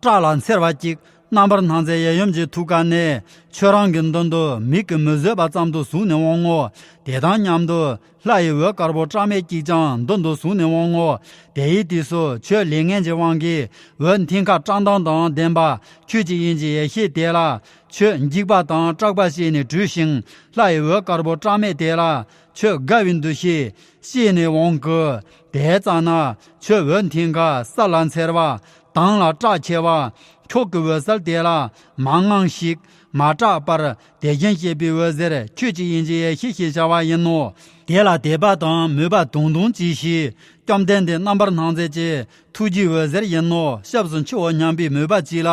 བཀྲག་ལ་འཚེར་བ་གཅིག། རྣམ་པར་སྣང་མཛད་ཡབ་ཡུམ་གྱི་ཐུགས་ཀ་ནས་ཁྱོད་རང་གི་མདུན་དུ་མིག་གིས་མི་བཟོད་པ་ཙམ་དུ་ཟུག་ནས་འོང་ངོ་། དེ་དང་མཉམ་དུ་ལྷ་ཡི་འོད་དཀར་པོ་བཀྲག་མེད་གཅིག་ཀྱང་མདུན་དུ་ཟུག་ནས་འོང་ངོ་། དེའི་དུས་སུ་ཁྱོད་ལས་ངན་གྱི་དབང་གིས་འོད་མཐིང་ཁ་བཀྲག་མདངས་དང་ལྡན་པ་ཆོས་ཀྱི་དབྱིངས་ཀྱི་ཡེ་ཤེས་དེ་ལ་ཁྱོད་འཇིགས་པ་དང་སྐྲག་པ་སྐྱེས་ནས་བྲོས་ཤིང་། ལྷ་ཡི་འོད་དཀར་པོ་བཀྲག་མེད་དེ་ལ་ཁྱོད་དགའ་བའི་འདུ་ཤེས་སྐྱེས་ནས་འོང་གི། དེ་ཙམ་ན་ཁྱོད་འོད་མཐིང་ཁ་གསལ་ལ་འཚེར་བ། དྭངས་ལ་བཀྲག་ཆེ་བ། མཆོག་གི་འོད་གསལ་དེ་ལ་མ་དངངས་ཤིག། མ་སྐྲག་པར་དེ་བཞིན་གཤེགས་པའི་འོད་ཟེར་ཆོས་ཀྱི་དབྱིངས་ཀྱི་ཡེ་ཤེས་ཞེས་བྱ་བ་ཡིན་ནོ། དེ་ལ་དད་པ་དང་མོས་པ་དུང་དུང་གྱིས་ཤིག། བཅོམ་ལྡན་འདས་རྣམ་པར་སྣང་མཛད་ཀྱི་ཐུགས་རྗེའི་འོད་ཟེར་ཡིན་ནོ། སྐྱབས་སུ་མཆིའོ་སྙམ་པའི་མོས་པ་གྱིས་ལ་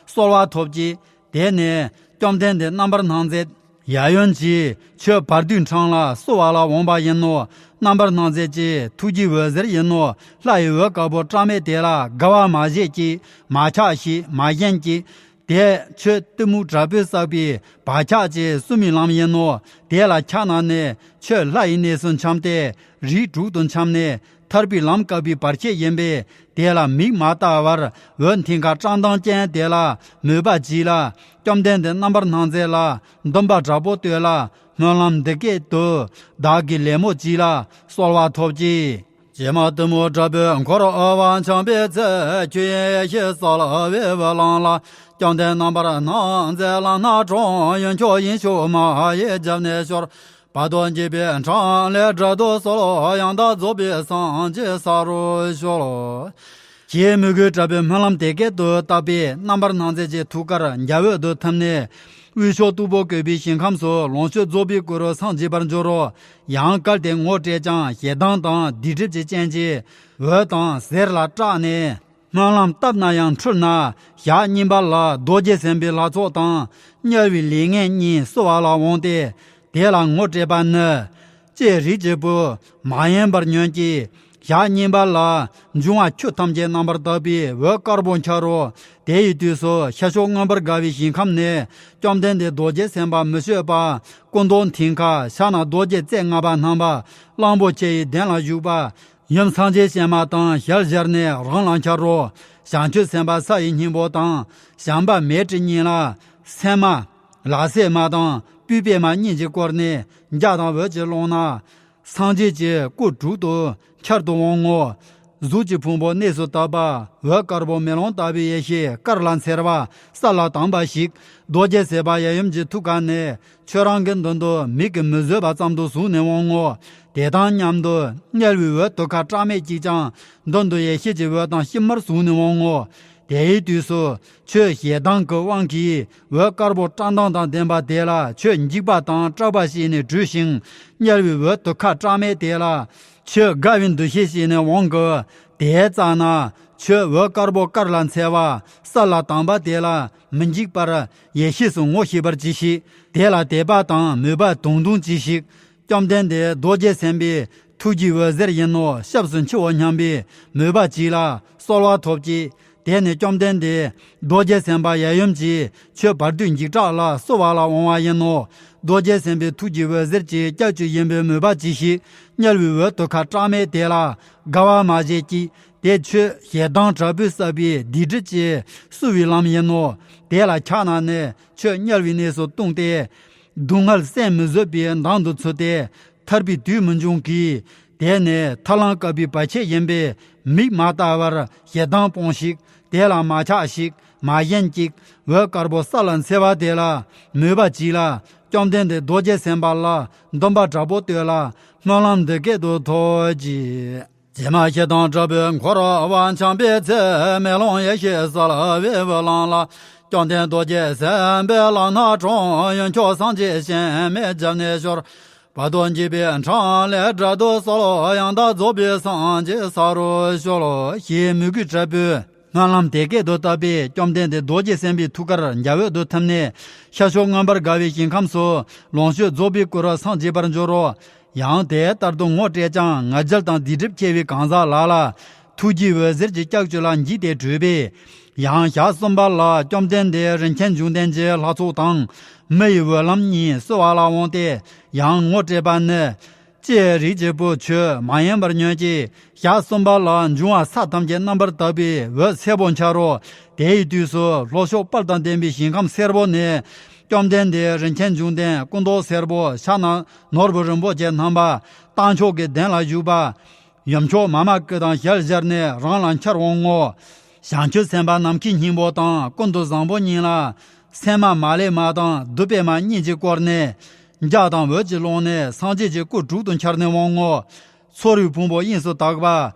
གསོལ་བ་ཐོབ་ཀྱིས། དེ་ནས་བཅོམ་ལྡན་འདས་རྣམ་པར་སྣང་མཛད་ཡབ་ཡུམ་གྱིས་ཁྱོད་བར་དོའི་འཕྲང་ལ་བསུ་བ་ལ་འོངས་པ་ཡིན་ནོ། རྣམ་པར་སྣང་མཛད་ཀྱི་ཐུགས་རྗེའི་འོད་ཟེར་ཡིན་ནོ། ལྷ་ཡི་འོད་དཀར་པོ་བཀྲག་མེད་དེ་ལ་དགའ་བ་མ་བཞེད་ཀྱིས། མ་ཆགས་ཤིག། མ་ཞེན་ཀྱིས། དེ་ཁྱོད་གཏི་མུག་དྲག་པོས་བསགས་པའི་བག་ཆགས་ཀྱི་བསུ་མའི་ལམ་ཡིན་ནོ། དེ་ལ་ཆགས་ན་ནི་ཁྱོད་ལྷ་ཡི་གནས་སུ་འཁྱམས་ཏེ་རིགས་དྲུག་ཏུ་འཁྱམས་ནས་ཐར་པའི་ལམ་བཀག་པའི་བར་ཆད་ཡིན་པས། དེ་ལ་མིག་མ་བལྟ་བར་འོད་མཐིང་ཁ་བཀྲག་མདངས་ཅན་དེ་ལ་མོས་པ་གྱིས་ལ། བཅོམ་ལྡན་འདས་རྣམ་པར་སྣང་མཛད་ལ་འདུན་པ་དྲག་པོ་གཏོད་ལ། སྨོན་ལམ་འདི་སྐད་དུ་བདག་གིས་ལད་མོ་གྱིས་ལ་གསོལ་བ་ཐོབ་ཀྱིས། ཀྱེ་མ་གཏི་མུག་དྲག་པོས་འཁོར་བར་འཁྱམས་པའི་ཚེ། ཁྱོད་ཡེ་ཤེས་གསལ་བའི་འོད་ལམ་ལ། བཅོམ་ལྡན་རྣམ་པར་སྣང་མཛད་ལམ་སྣ་དྲོངས། ཡུམ་མཆོག་དབྱིངས་ཕྱུག་མ་ཡི་རྒྱབ་ནས་ཤོར། བར་དོ་འཇིགས་པའི་འཕྲང་ལས་བསྒྲལ་དུ་གསོལ། ཡང་དག་རྫོགས་པའི་སངས་རྒྱས་ས་རུ་གཤེགས་སོ། ཞེས་མོས་གུས་དྲག་པོས་སྨོན་ལམ་དེ་སྐད་དུ་བཏབ་པས། རྣམ་པར་སྣང་མཛད་ཀྱི་ཐུགས་ཀར་འཇའ་འོད་དུ་ཐིམ་ནས། དབུས་ཕྱོགས་སྟུག་པོ་བཀོད་པའི་ཞིང་ཁམས་སུ་ལོངས་སྤྱོད་རྫོགས་པའི་སྐུ་རུ་སངས་རྒྱས་པར་འགྱུར་རོ། ཡང་གལ་ཏེ་ངོ་སྤྲད་ཀྱང་ཞེ་སྡང་དང་སྡིག་སྒྲིབ་ཀྱི་རྐྱེན་གྱིས་འོད་དང་ཟེར་ལ་སྐྲག་ནས། སྨོན་ལམ་བཏབ་ན་ཡང་འཁྲུལ་ན། ཞག་གཉིས་པ་ལ་རྡོ་རྗེ་སེམས་དཔའི་ལྷ་ཚོགས་དང་དམྱལ་བའི་ལས་ངན་གཉིས་བསུ་བ་ལ་འོངས་ཏེ། དེ་ལ་ངོ་སྤྲད་པ་ནི། ཀྱེ་རིགས་ཀྱི་བུ། མ་ཡེངས་པར་ཉོན་ཅིག། ཞག་གཉིས་པ་ལ་འབྱུང་བ་ཆུ་ཐམས་ཅད་རྣམ་པར་དག་པའི་འོད་དཀར་པོ་འཆར་རོ། དེ་ཡི་དུས་སུ་ཤར་ཕྱོགས་མངོན་པར་དགའ་བའི་ཞིང་ཁམས་ནས་བཅོམ་ལྡན་འདས་རྡོ་རྗེ་སེམས་དཔའ་མི་བསྐྱོད་པ་སྐུ་མདོག་མཐིང་ཁ། ཕྱག་ན་རྡོ་རྗེ་རྩེ་ལྔ་པ་བསྣམས་པ་གླང་པོ་ཆེ་ཡི་གདན་ལ་བཞུགས་པ། ཡུམ་སངས་རྒྱས་བྱེ་མ་དང་ཞལ་སྦྱར་ནས་རང་ལ་འཆར་རོ། བྱང་ཆུབ་སེམས་དཔའ་ས་ཡི་སྙིང་པོ་དང་བྱམས་པ་མེ་སྤྲེལ་གཉིས་ལ་སྲན་མ། ལག་སྲན་མ་དང་སྤུས་པད་མ་གཉིས་ཀྱིས་བསྐོར་ནས་འཇའ་དང་འོད་ཀྱི་ཀློང་ན། སངས་རྒྱས་ཀྱི་སྐུ་དྲུག་ཏུ་འཆར་དུ་འོང་ངོ་། གཟུགས་ཀྱི་ཕུང་པོ་གནས་སུ་དག་པ། འོད་དཀར་པོ་མེ་ལོང་ལྟ་བུའི་ཡེ་ཤེས་དཀར་ལ་འཚེར་བ། ས་ལ་དྭངས་པ་ཞིག་རྡོ་རྗེ་སེམས་དཔའ་ཡབ་ཡུམ་གྱི་ཐུགས་ཀ་ནས་ཁྱོད་རང་གི་མདུན་དུ་མིག་གིས་མི་བཟོད་པ་ཙམ་དུ་བཟུང་ནས་འོང་ངོ་། དེ་དང་མཉམ་དུ་དམྱལ་བའི་འོད་དུ་ཁ་བཀྲག་མེད་གཅིག་ཀྱང་མདུན་དུ་ཡེ་ཤེས་ཀྱི་འོད་དང་ཤུ་མར་བཟུང་ནས་འོང་ངོ་། དེའི་དུས་སུ་ཁྱོད་ཞེ་སྡང་གི་དབང་གིས་འོད་དཀར་པོ་བཀྲག་མདངས་དང་ལྡན་པ་དེ་ལ་ཁྱོད་འཇིགས་པ་དང་སྐྲག་པ་སྐྱེས་ནས་བྲོས་ཤིང་། དམྱལ་བའི་འོད་དུ་ཁ་བཀྲག་མེད་དེ་ལ་ཁྱོད་དགའ་བའི་འདུ་ཤེས་སྐྱེས་ནས་འོང་གི། དེའི་རྩ་ན་ཁྱོད་འོད་དཀར་པོ་དཀར་ལ་འཚེར་བ། ས་ལ་དྭངས་པ་དེ་ལ་མི་འཇིགས་པར་ཡེ་ཤེས་སུ་ངོ་ཤེས་པར་གྱིས་ཤིག་དེ་ལ་དད་པ་དང་མོས་པ་དུང་དུང་གྱིས་ཤིག་བཅོམ་ལྡན་འདས་རྡོ་རྗེ་སེམས་དཔའི་ཐུགས་ཀྱི་འོད་ཟེར་ཡིན་ནོ། སྐྱབས་སུ་མཆིའོ་སྙམ་པའི་མོས་པ་གྱིས་ལ་གསོལ་བ་ཐོབ་ཀྱིས། དེ་ནས་བཅོམ་ལྡན་འདས་རྡོ་རྗེ་སེམས་དཔའ་ཡབ་ཡུམ་གྱིས་ཁྱོད་བར་དོའི་འཇིགས་སྐྲག་ལ་གསོལ་བ་ལ་འོང་བ་ཡིན་ནོ། རྡོ་རྗེ་སེམས་དཔའི་ཐུགས་ཀྱི་འོད་ཟེར་གྱིས་སྐྱབས་ཀྱི་ཡིན་པའི་མོས་པ་གྱིས་ཤིག་དམྱལ་བའི་འོད་དུ་ཁ་བཀྲག་མེད་དེ་ལ་དགའ་བ་མ་བྱེད་ཀྱིས། དེ་ཁྱོད་ཞེ་སྡང་དྲག་པོས་བསགས་པའི་སྡིག་སྒྲིབ་ཀྱིས་བསུ་བའི་ལམ་ཡིན་ནོ། དེ་ལ་ཆགས་ན་ནི་ཁྱོད་དམྱལ་བའི་གནས་སུ་ལྟུང་སྟེ། སྡུག་བསྔལ་བསམ་མི་བཟོད་པའི་མདངས་དུ་ཚུད་དེ་ཐར་པའི་དུས་མི་འབྱུང་གིས། དེ་ནི་ཐར་ལམ་བཀག་པའི་བར་ཆད་ཡིན་པས་མིག་མ་བལྟ་བར་ཞེ་སྡང་སྤོངས་ཤིག་དེ་ལ་མ་ཆགས་ཤིག་མ་ཞེན་ཅིག་འོད་དཀར་པོ་ས་ལ་འཚེར་བ་དེ་ལ་མོས་པ་གྱིས་ལ། བཅོམ་ལྡན་འདས་རྡོ་རྗེ་སེམས་དཔའ་ལ་འདུན་པ་དྲག་པོ་བསྟོད་ལ་སྨོན་ལམ་འདི་སྐད་དུ་ཐོས་ཀྱི། ཇི་མ་ཞེ་སྡང་དྲག་པོས་འཁོར་བ་འཁྱམས་པའི་ཚེ། མེ་ལོང་ཡེ་ཤེས་གསལ་བའི་འོད་ལམ་ལ། བཅོམ་ལྡན་རྡོ་རྗེ་སེམས་དཔའི་ལག་ན་དྲངས། ཡུམ་མཆོག་སངས་རྒྱས་གཞན་མའི་རྒྱབ་ནས་ཤོར། བར་དོ་འཇིགས་པའི་འཕྲང་ལས་བསྒྲལ་དུ་གསོལ། ཡང་དག་རྫོགས་པའི་སངས་རྒྱས་ས་རུ་གཤེགས། ཞེས་མོས་གུས་དྲག་པོས་སྨོན་ལམ་དེ་སྐད་དུ་བཏབ་པས། བཅོམ་ལྡན་འདས་རྡོ་རྗེ་སེམས་དཔའི་ཐུགས་ཀར་འཇའ་འོད་དུ་ཐིམ་ནས་ཤར་ཕྱོགས་མངོན་པར་དགའ་བའི་ཞིང་ཁམས་སུ་ལོངས་སྤྱོད་རྫོགས་པའི་སྐུ་རུ་སངས་རྒྱས་པར་འགྱུར་རོ། ཡང་དེ་ལྟར་དུ་ངོ་སྤྲད་ཀྱང་ང་རྒྱལ་དང་སྡིག་སྒྲིབ་ཆེ་བའི་གང་ཟག་ལ་ལ་ཐུགས་ཀྱི་འོད་ཟེར་གྱི་ལྕགས་ཀྱུ་ལ་འཇིགས་ཏེ་བྲོས་པས། ཡང་ཞག་གསུམ་པ་ལ་བཅོམ་ལྡན་འདས་རིན་ཆེན་འབྱུང་ལྡན་གྱི་ལྷ་ཚོགས་དང་མི་ཡི་འོད་ལམ་གཉིས་བསུ་བ་ལ་འོངས་ཏེ། ཡང་ངོ་སྤྲད་པ་ནི། ཀྱེ་རིགས་ཀྱི་བུ་ཁྱོད་མ་ཡེངས་པར་ཉོན་ཅིག་ཞག་གསུམ་པ་ལ་འབྱུང་བ་ས་ཐམས་ཅད་རྣམ་པར་དག་པའི་འོད་སེར་པོ་འཆར་རོ། དེའི་དུས་སུ་ལྷོ་ཕྱོགས་དཔལ་དང་ལྡན་པའི་ཞིང་ཁམས་སེར་པོ་ནས་བཅོམ་ལྡན་འདས་རིན་ཆེན་འབྱུང་ལྡན་སྐུ་མདོག་སེར་པོ་ཕྱག་ན་ནོར་བུ་རིན་པོ་ཆེ་བསྣམས་པ་རྟ་མཆོག་གི་གདན་ལ་བཞུགས་པ། ཡུམ་མཆོག་མཱ་མ་ཀི་དང་ཞལ་སྦྱར་ནས་རང་ལ་འཆར་འོང་ངོ་། བྱང་ཆུབ་སེམས་དཔའ་ནམ་མཁའི་སྙིང་པོ་དང་ཀུན་ཏུ་བཟང་པོ་གཉིས་ལ་སྲན་མ་མ་ལེ་མ་དང་བདུད་པད་མ་གཉིས་ཀྱིས་བསྐོར་ནས་འཇའ་དང་འོད་ཀྱི་ཀློང་ནས་སངས་རྒྱས་ཀྱི་སྐུ་དྲུག་ཏུ་འཆར་ནས་འོང་ངོ་། ཚོར་བའི་ཕུང་པོ་དབྱིངས་སུ་དག་པ།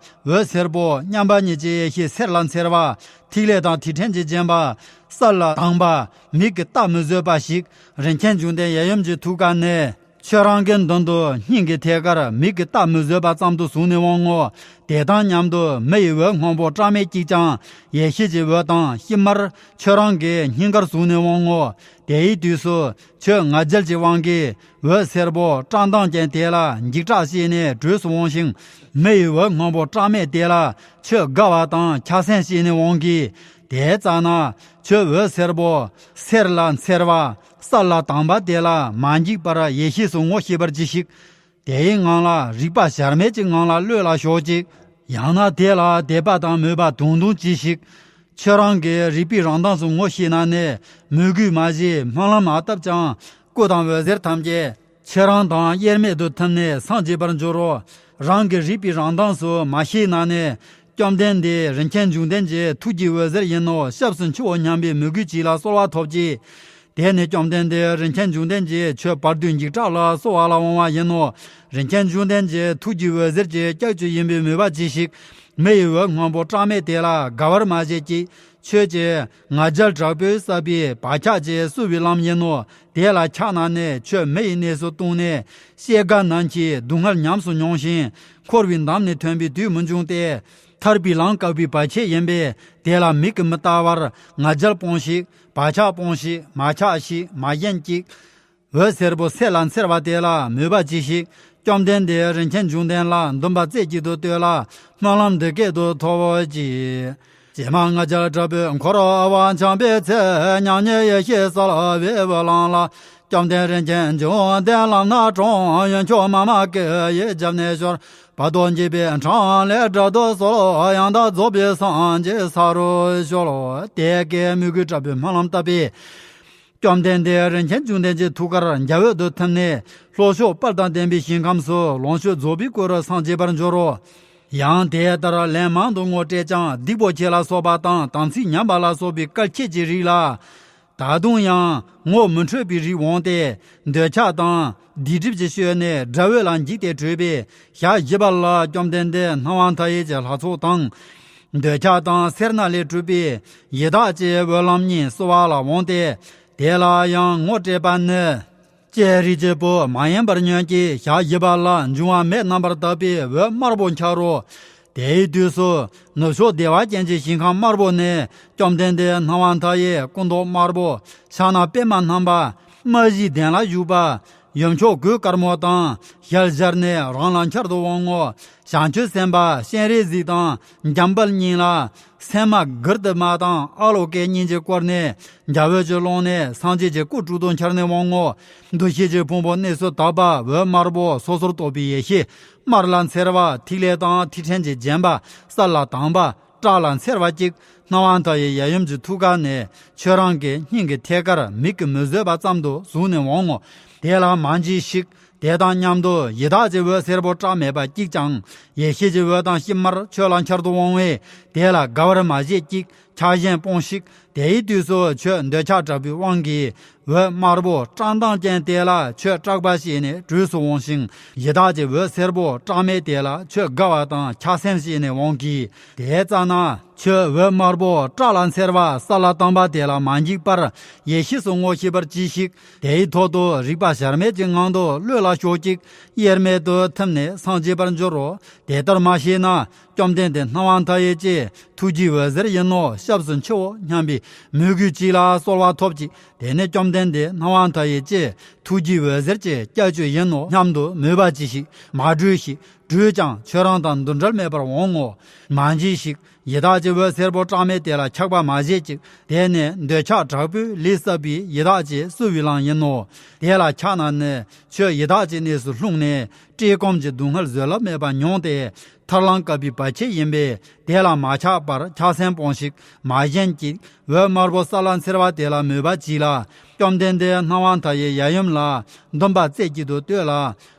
འོད་སེར་པོ་མཉམ་པ་ཉིད་ཀྱི་ཡེ་ཤེས་སེར་ལ་འཚེར་བ། ཐིག་ལེ་དང་ཐིག་ཕྲན་གྱིས་བརྒྱན་པ། ས་ལ་དྭངས་པ། མིག་གིས་བལྟ་མི་བཟོད་པ་ཞིག་རིན་ཆེན་འབྱུང་ལྡན་ཡབ་ཡུམ་གྱི་ཐུགས་ཀ་ནས། ཁྱོད་རང་གི་མདུན་དུ་སྙིང་གི་ཐད་ཀར་མིག་གིས་བལྟ་མི་བཟོད་པ་ཙམ་དུ་བཟུང་ནས་འོང་ངོ་། དེ་དང་མཉམ་དུ་མི་ཡི་འོད་སྔོན་པོ་བཀྲག་མེད་གཅིག་ཀྱང་ཡེ་ཤེས་ཀྱི་འོད་དང་ཤུ་མར་ཁྱོད་རང་གི་སྙིང་གར་བཟུང་ནས་འོང་ངོ་། དེའི་དུས་སུ་ཁྱོད་ང་རྒྱལ་གྱི་དབང་གིས་འོད་སེར་པོ་བཀྲག་མདངས་ཅན་དེ་ལ་འཇིགས་སྐྲག་སྐྱེས་ནས་བྲོས་སུ་འོང་ཞིང་། མི་ཡི་འོད་སྔོན་པོ་བཀྲག་མེད་དེ་ལ་ཁྱོད་དགའ་བ་དང་ཆགས་སེམས་སྐྱེས་ནས་འོང་གིས། དེའི་རྩ་ན་ཁྱོད་འོད་སེར་པོ་སེར་ལ་འཚེར་བ། ས་ལ་དྭངས་པ་དེ་ལ་མ་འཇིགས་པར་ཡེ་ཤེས་སུ་ངོ་ཤེས་པར་གྱིས་ཤིག་དེའི་ངང་ལ་རིག་པ་གཞལ་མེད་ཀྱི་ངང་ལ་གློད་ལ་ཞོག་ཅིག་ཡང་ན་དེ་ལ་དད་པ་དང་མོས་པ་དུང་དུང་གྱིས་ཤིག་ཁྱོད་རང་གིས་རིག་པའི་རང་མདངས་སུ་ངོ་ཤེས་ན་ནི་མོས་གུས་མ་བྱས་སྨོན་ལམ་མ་བཏབ་ཀྱང་སྐུ་དང་འོད་ཟེར་ཐམས་ཅད་ཁྱེད་རང་དང་དབྱེར་མེད་དུ་ཐིམ་ནས་སངས་རྒྱས་པར་འགྱུར་རོ། རང་གི་རིག་པའི་རང་མདངས་སུ་མ་ཤེས་ན་ནི། བཅོམ་ལྡན་འདས་རིན་ཆེན་འབྱུང་ལྡན་གྱི་ཐུགས་ཀྱི་འོད་ཟེར་ཡིན་ནོ། སྐྱབས་སུ་མཆིའོ་སྙམ་པའི་མོས་གུས་གྱིས་ལ་གསོལ་བ་ཐོབ་ཀྱིས། དེ་ནས་བཅོམ་ལྡན་འདས་རིན་ཆེན་འབྱུང་ལྡན་གྱིས་ཁྱོད་བར་དོའི་འཇིགས་སྐྲག་ལ་གསོལ་བ་ལ་འོང་བ་ཡིན་ནོ། རིན་ཆེན་འབྱུང་ལྡན་གྱི་ཐུགས་ཀྱི་འོད་ཟེར་གྱི་ལྕགས་ཀྱུ་ཡིན་པའི་མོས་པ་གྱིས་ཤིག་མི་ཡི་འོད་སྔོན་པོ་བཀྲག་མེད་དེ་ལ་དགའ་བར་མ་བྱེད་ཀྱིས། ཁྱོད་ཀྱི་ང་རྒྱལ་དྲག་པོས་བསགས་པའི་བག་ཆགས་ཀྱིས་བསུ་བའི་ལམ་ཡིན་ནོ། དེ་ལ་ཆགས་ན་ནི་ཁྱོད་མི་ཡི་གནས་སུ་ལྟུང་ནས་སྐྱེ་རྒ་ན་འཆིའི་སྡུག་བསྔལ་ཉམས་སུ་མྱོང་ཞིང་། འཁོར་བའི་འདམ་ནས་ཐོན་པའི་དུས་མི་འབྱུང་སྟེ། ཐར་པའི་ལམ་བཀག་པའི་བར་ཆད་ཡིན་པས་དེ་ལ་མིག་གིས་མི་ལྟ་བར་ང་རྒྱལ་སྤོངས་ཤིག་བག་ཆགས་སྤོངས་ཤིག་མ་ཆགས་ཤིག་མ་ཞེན་ཅིག་འོད་སེར་པོ་སེར་ལ་འཚེར་བ་དེ་ལ་མོས་པ་གྱིས་ཤིག་བཅོམ་ལྡན་འདས་རིན་ཆེན་འབྱུང་ལྡན་ལ་འདུན་པ་རྩེ་གཅིག་ཏུ་གཏོད་ལ། སྨོན་ལམ་འདི་སྐད་དུ་ཐོབ་ཅིག། ཀྱེ་མ་ང་རྒྱལ་དྲག་པོས་འཁོར་བ་འཁྱམས་པའི་ཚེ། མྱ་ངན་ཡེ་ཤེས་གསལ་བའི་དབུས་ལངས་ལ། བཅོམ་ལྡན་རིན་ཆེན་འབྱུང་ལྡན་ལམ་སྣ་དྲོངས། ཡུལ་མཆོག་མཱ་མ་ཀཱི་ཡི་རྒྱབ་ནས་ཤོར། བར་དོ་འཇིགས་པའི་འཕྲང་ལས་བསྒྲལ་དུ་གསོལ། ཡང་དག་རྫོགས་པའི་སངས་རྒྱས་ས་རུ་གཤེགས། དེ་སྐད་མོས་གུས་དྲག་པོས་སྨོན་ལམ་བཏབ་པས། བཅོམ་ལྡན་འདས་རིན་ཆེན་འབྱུང་ལྡན་གྱི་ཐུགས་ཀར་འཇའ་འོད་དུ་ཐིམ་ནས། ལྷོ་ཕྱོགས་དཔལ་དང་ལྡན་པའི་ཞིང་ཁམས་སུ་ལོངས་སྤྱོད་རྫོགས་པའི་སྐུ་རུ་སངས་རྒྱས་པར་འགྱུར་རོ། ཡང་དེ་ལྟར་ལན་མང་དུ་ངོ་སྤྲད་ཀྱང་། སྡིག་པོ་ཆེ་ལ་སོགས་པ་དང་། དམ་ཚིག་ཉམས་པ་ལ་སོགས་པའི་བཀལ་ཆད་ཀྱི་རིགས་ལ། ད་དུང་ཡང་ངོ་མི་འཕྲོད་པའི་རིགས་འོང་སྟེ། འདོད་ཆགས་དང་སྡིག་སྒྲིབ་ཀྱི་ཞོལ་ནས་དགྲ་བོ་ལ་འཇིགས་ཏེ་བྲོས་པས། ཞག་བཞི་པ་ལ་བཅོམ་ལྡན་འདས་སྣང་བ་མཐའ་ཡས་ཀྱི་ལྷ་ཚོགས་དང་། འདོད་ཆགས་དང་སེར་སྣ་ལས་གྲུབ་པའི་ཡི་དྭགས་ཀྱི་འོད་ལམ་གཉིས་བསུ་བ་ལ་འོངས་ཏེ། དེ་ལ་ཡང་ངོ་སྤྲད་པ་ནི། ལྕེ་རིལ་གྱི་བུ་མ་ཡིན་པར་ཉོན་ཅིག། ཞག་བཞི་པ་ལ་འབྱུང་བ་མེ་རྣམ་པར་དག་པའི་འོད་དམར་པོ་འཆར་རོ། དེའི་དུས་སུ་ནུབ་ཕྱོགས་བདེ་བ་ཅན་གྱི་ཞིང་ཁམས་དམར་པོ་ནས། བཅོམ་ལྡན་འདས་སྣང་བ་མཐའ་ཡས་སྐུ་མདོག་དམར་པོ། ཕྱག་ན་པདྨ་བསྣམས་པ། སྨྲ་བཞིའི་གདན་ལ་བཞུགས་པ། ཡུམ་མཆོག་གོས་དཀར་མོ་དང་ཞལ་སྦྱར་ནས་རང་ལ་འཆར་དུ་འོང་ངོ་། བྱང་ཆུབ་སེམས་དཔའ་སྤྱན་རས་གཟིགས་དང་འཇམ་དཔལ་གཉིས་ལ། སེམས་མ་གིར་ཏི་མ་དང་ཨ་ལོ་ཀེ་གཉིས་ཀྱིས་བསྐོར་ནས། འཇའ་འོད་ཀྱི་ཀློང་ནས་སངས་རྒྱས་ཀྱི་སྐུ་དྲུག་ཏུ་འཆར་ནས་འོང་ངོ་། འདུ་ཤེས་ཀྱི་ཕུང་པོ་གནས་སུ་དག་པ། འོད་དམར་པོ་སོ་སོར་རྟོག་པའི་ཡེ་ཤེས། དམར་ལ་འཚེར་བ། ཐིག་ལེ་དང་ཐིག་ཕྲན་གྱིས་བརྒྱན་པ། སྲ་ལ་དྭངས་པ། བཀྲག་ལ་འཚེར་བ་གཅིག། སྣང་བ་མཐའ་ཡས་ཡབ་ཡུམ་གྱི་ཐུགས་ཀ་ནས། ཁྱོད་རང་གི་སྙིང་གི་ཐད་ཀར་མིག་གིས་མི་བཟོད་པ་ཙམ་དུ་བཟུང་ནས་འོང་ངོ་། དེ་ལ་མ་འཇིགས་ཤིག། དེ་དང་མཉམ་དུ་ཡི་དྭགས་ཀྱི་འོད་སེར་པོ་བཀྲག་མེད་པ་གཅིག་ཀྱང་། ཡེ་ཤེས་ཀྱི་འོད་དང་ཤིང་དམར་ཁྱོད་ལ་འཆར་དུ་འོང་བས། དེ་ལ་དགའ་བར་མ་བྱེད་ཅིག། ཆགས་ཞེན་སྤོངས་ཤིག། དེའི་དུས་སུ་ཁྱོད་འདོད་ཆགས་དྲག་པོའི་དབང་གིས། འོད་དམར་པོ་བཀྲག་མདངས་ཅན་དེ་ལ་ཁྱོད་སྐྲག་པ་སྐྱེས་ནས་བྲོས་སུ་འོང་ཞིང་། ཡི་དྭགས་ཀྱི་འོད་སེར་པོ་བཀྲག་མེད་དེ་ལ་ཁྱོད་དགའ་བ་དང་ཆགས་སེམས་སྐྱེས་ནས་འོང་གི། དེ་ཙ་ན་ཁྱོད་འོད་དམར་པོ་བཀྲག་ལ་འཚེར་བ། སྲ་ལ་དྭངས་པ་དེ་ལ་མ་འཇིགས་པར་ཡེ་ཤེས་སུ་ངོ་ཤེས་པར་གྱིས་ཤིག། དེའི་ཐོག་ཏུ་རིག་པ་གཞལ་མེད་ཀྱི་ངང་དུ་གློད་ལ་ཞོག་ཅིག། དབྱེར་མེད་དུ་ཐིམ་ནས་སངས་རྒྱས་པར་འགྱུར་རོ། དེ་ལྟར་མ་ཤེས་ན། བཅོམ་ལྡན་འདས་སྣང་བ་མཐའ་ཡས་ཀྱི་ཐུགས་ཀྱི་འོད་ཟེར་ཡིན་ནོ། སྐྱབས་སུ་མཆིའོ་སྙམ་པའི་མོས་གུས་གཅིག་ལ་གསོལ་བ་ཐོབ་ཅིག། དེ་ནས་བཅོམ་ལྡན་འདས་སྣང་བ་མཐའ་ཡས་ཀྱི་ཐུགས་ཀྱི་འོད་ཟེར་གྱི་སྐྱབས་བཅོལ་ཡིན་ནོ་སྙམ་དུ་མོས་པ་གྱིས་ཤིག། མ་བྲོས་ཤིག། བྲོས་ཀྱང་ཁྱོད་རང་དང་འདུ་འབྲལ་མེད་པར་འོང་ངོ་། མ་འཇིགས་ཤིག། ཡི་དྭགས་ཀྱི་འོད་སེར་པོ་བཀྲག་མེད་དེ་ལ་ཆགས་པ་མ་བྱེད་ཅིག། དེ་ནས་འདོད་ཆགས་དྲག་པོས་ལས་བསགས་པའི་ཡི་དྭགས་ཀྱི་བསུ་བའི་ལམ་ཡིན་ནོ། དེ་ལ་ཆགས་ན་ནི་ཁྱོད་ཡི་དྭགས་ཀྱི་གནས་སུ་ལྷུང་ནས། བཀྲེས་སྐོམ་གྱི་སྡུག་བསྔལ་བཟོད་གླགས་མེད་པ་མྱོང་སྟེ། ཐར་ལམ་བཀག་པའི་བར་ཆད་ཡིན་པས། དེ་ལ་མ་ཆགས་པར་ཆགས་སེམས་སྤོངས་ཤིག། མ་ཞེན་ཅིག། འོད་དམར་པོ་སྲ་ལ་འཚེར་བ་དེ་ལ་མོས་པ་གྱིས་ལ། བཅོམ་ལྡན་འདས་སྣང་བ་མཐའ་ཡས་ཡབ་ཡུམ་ལ་འདུན་པ་རྩེ་གཅིག་ཏུ་གཏོད་ལ།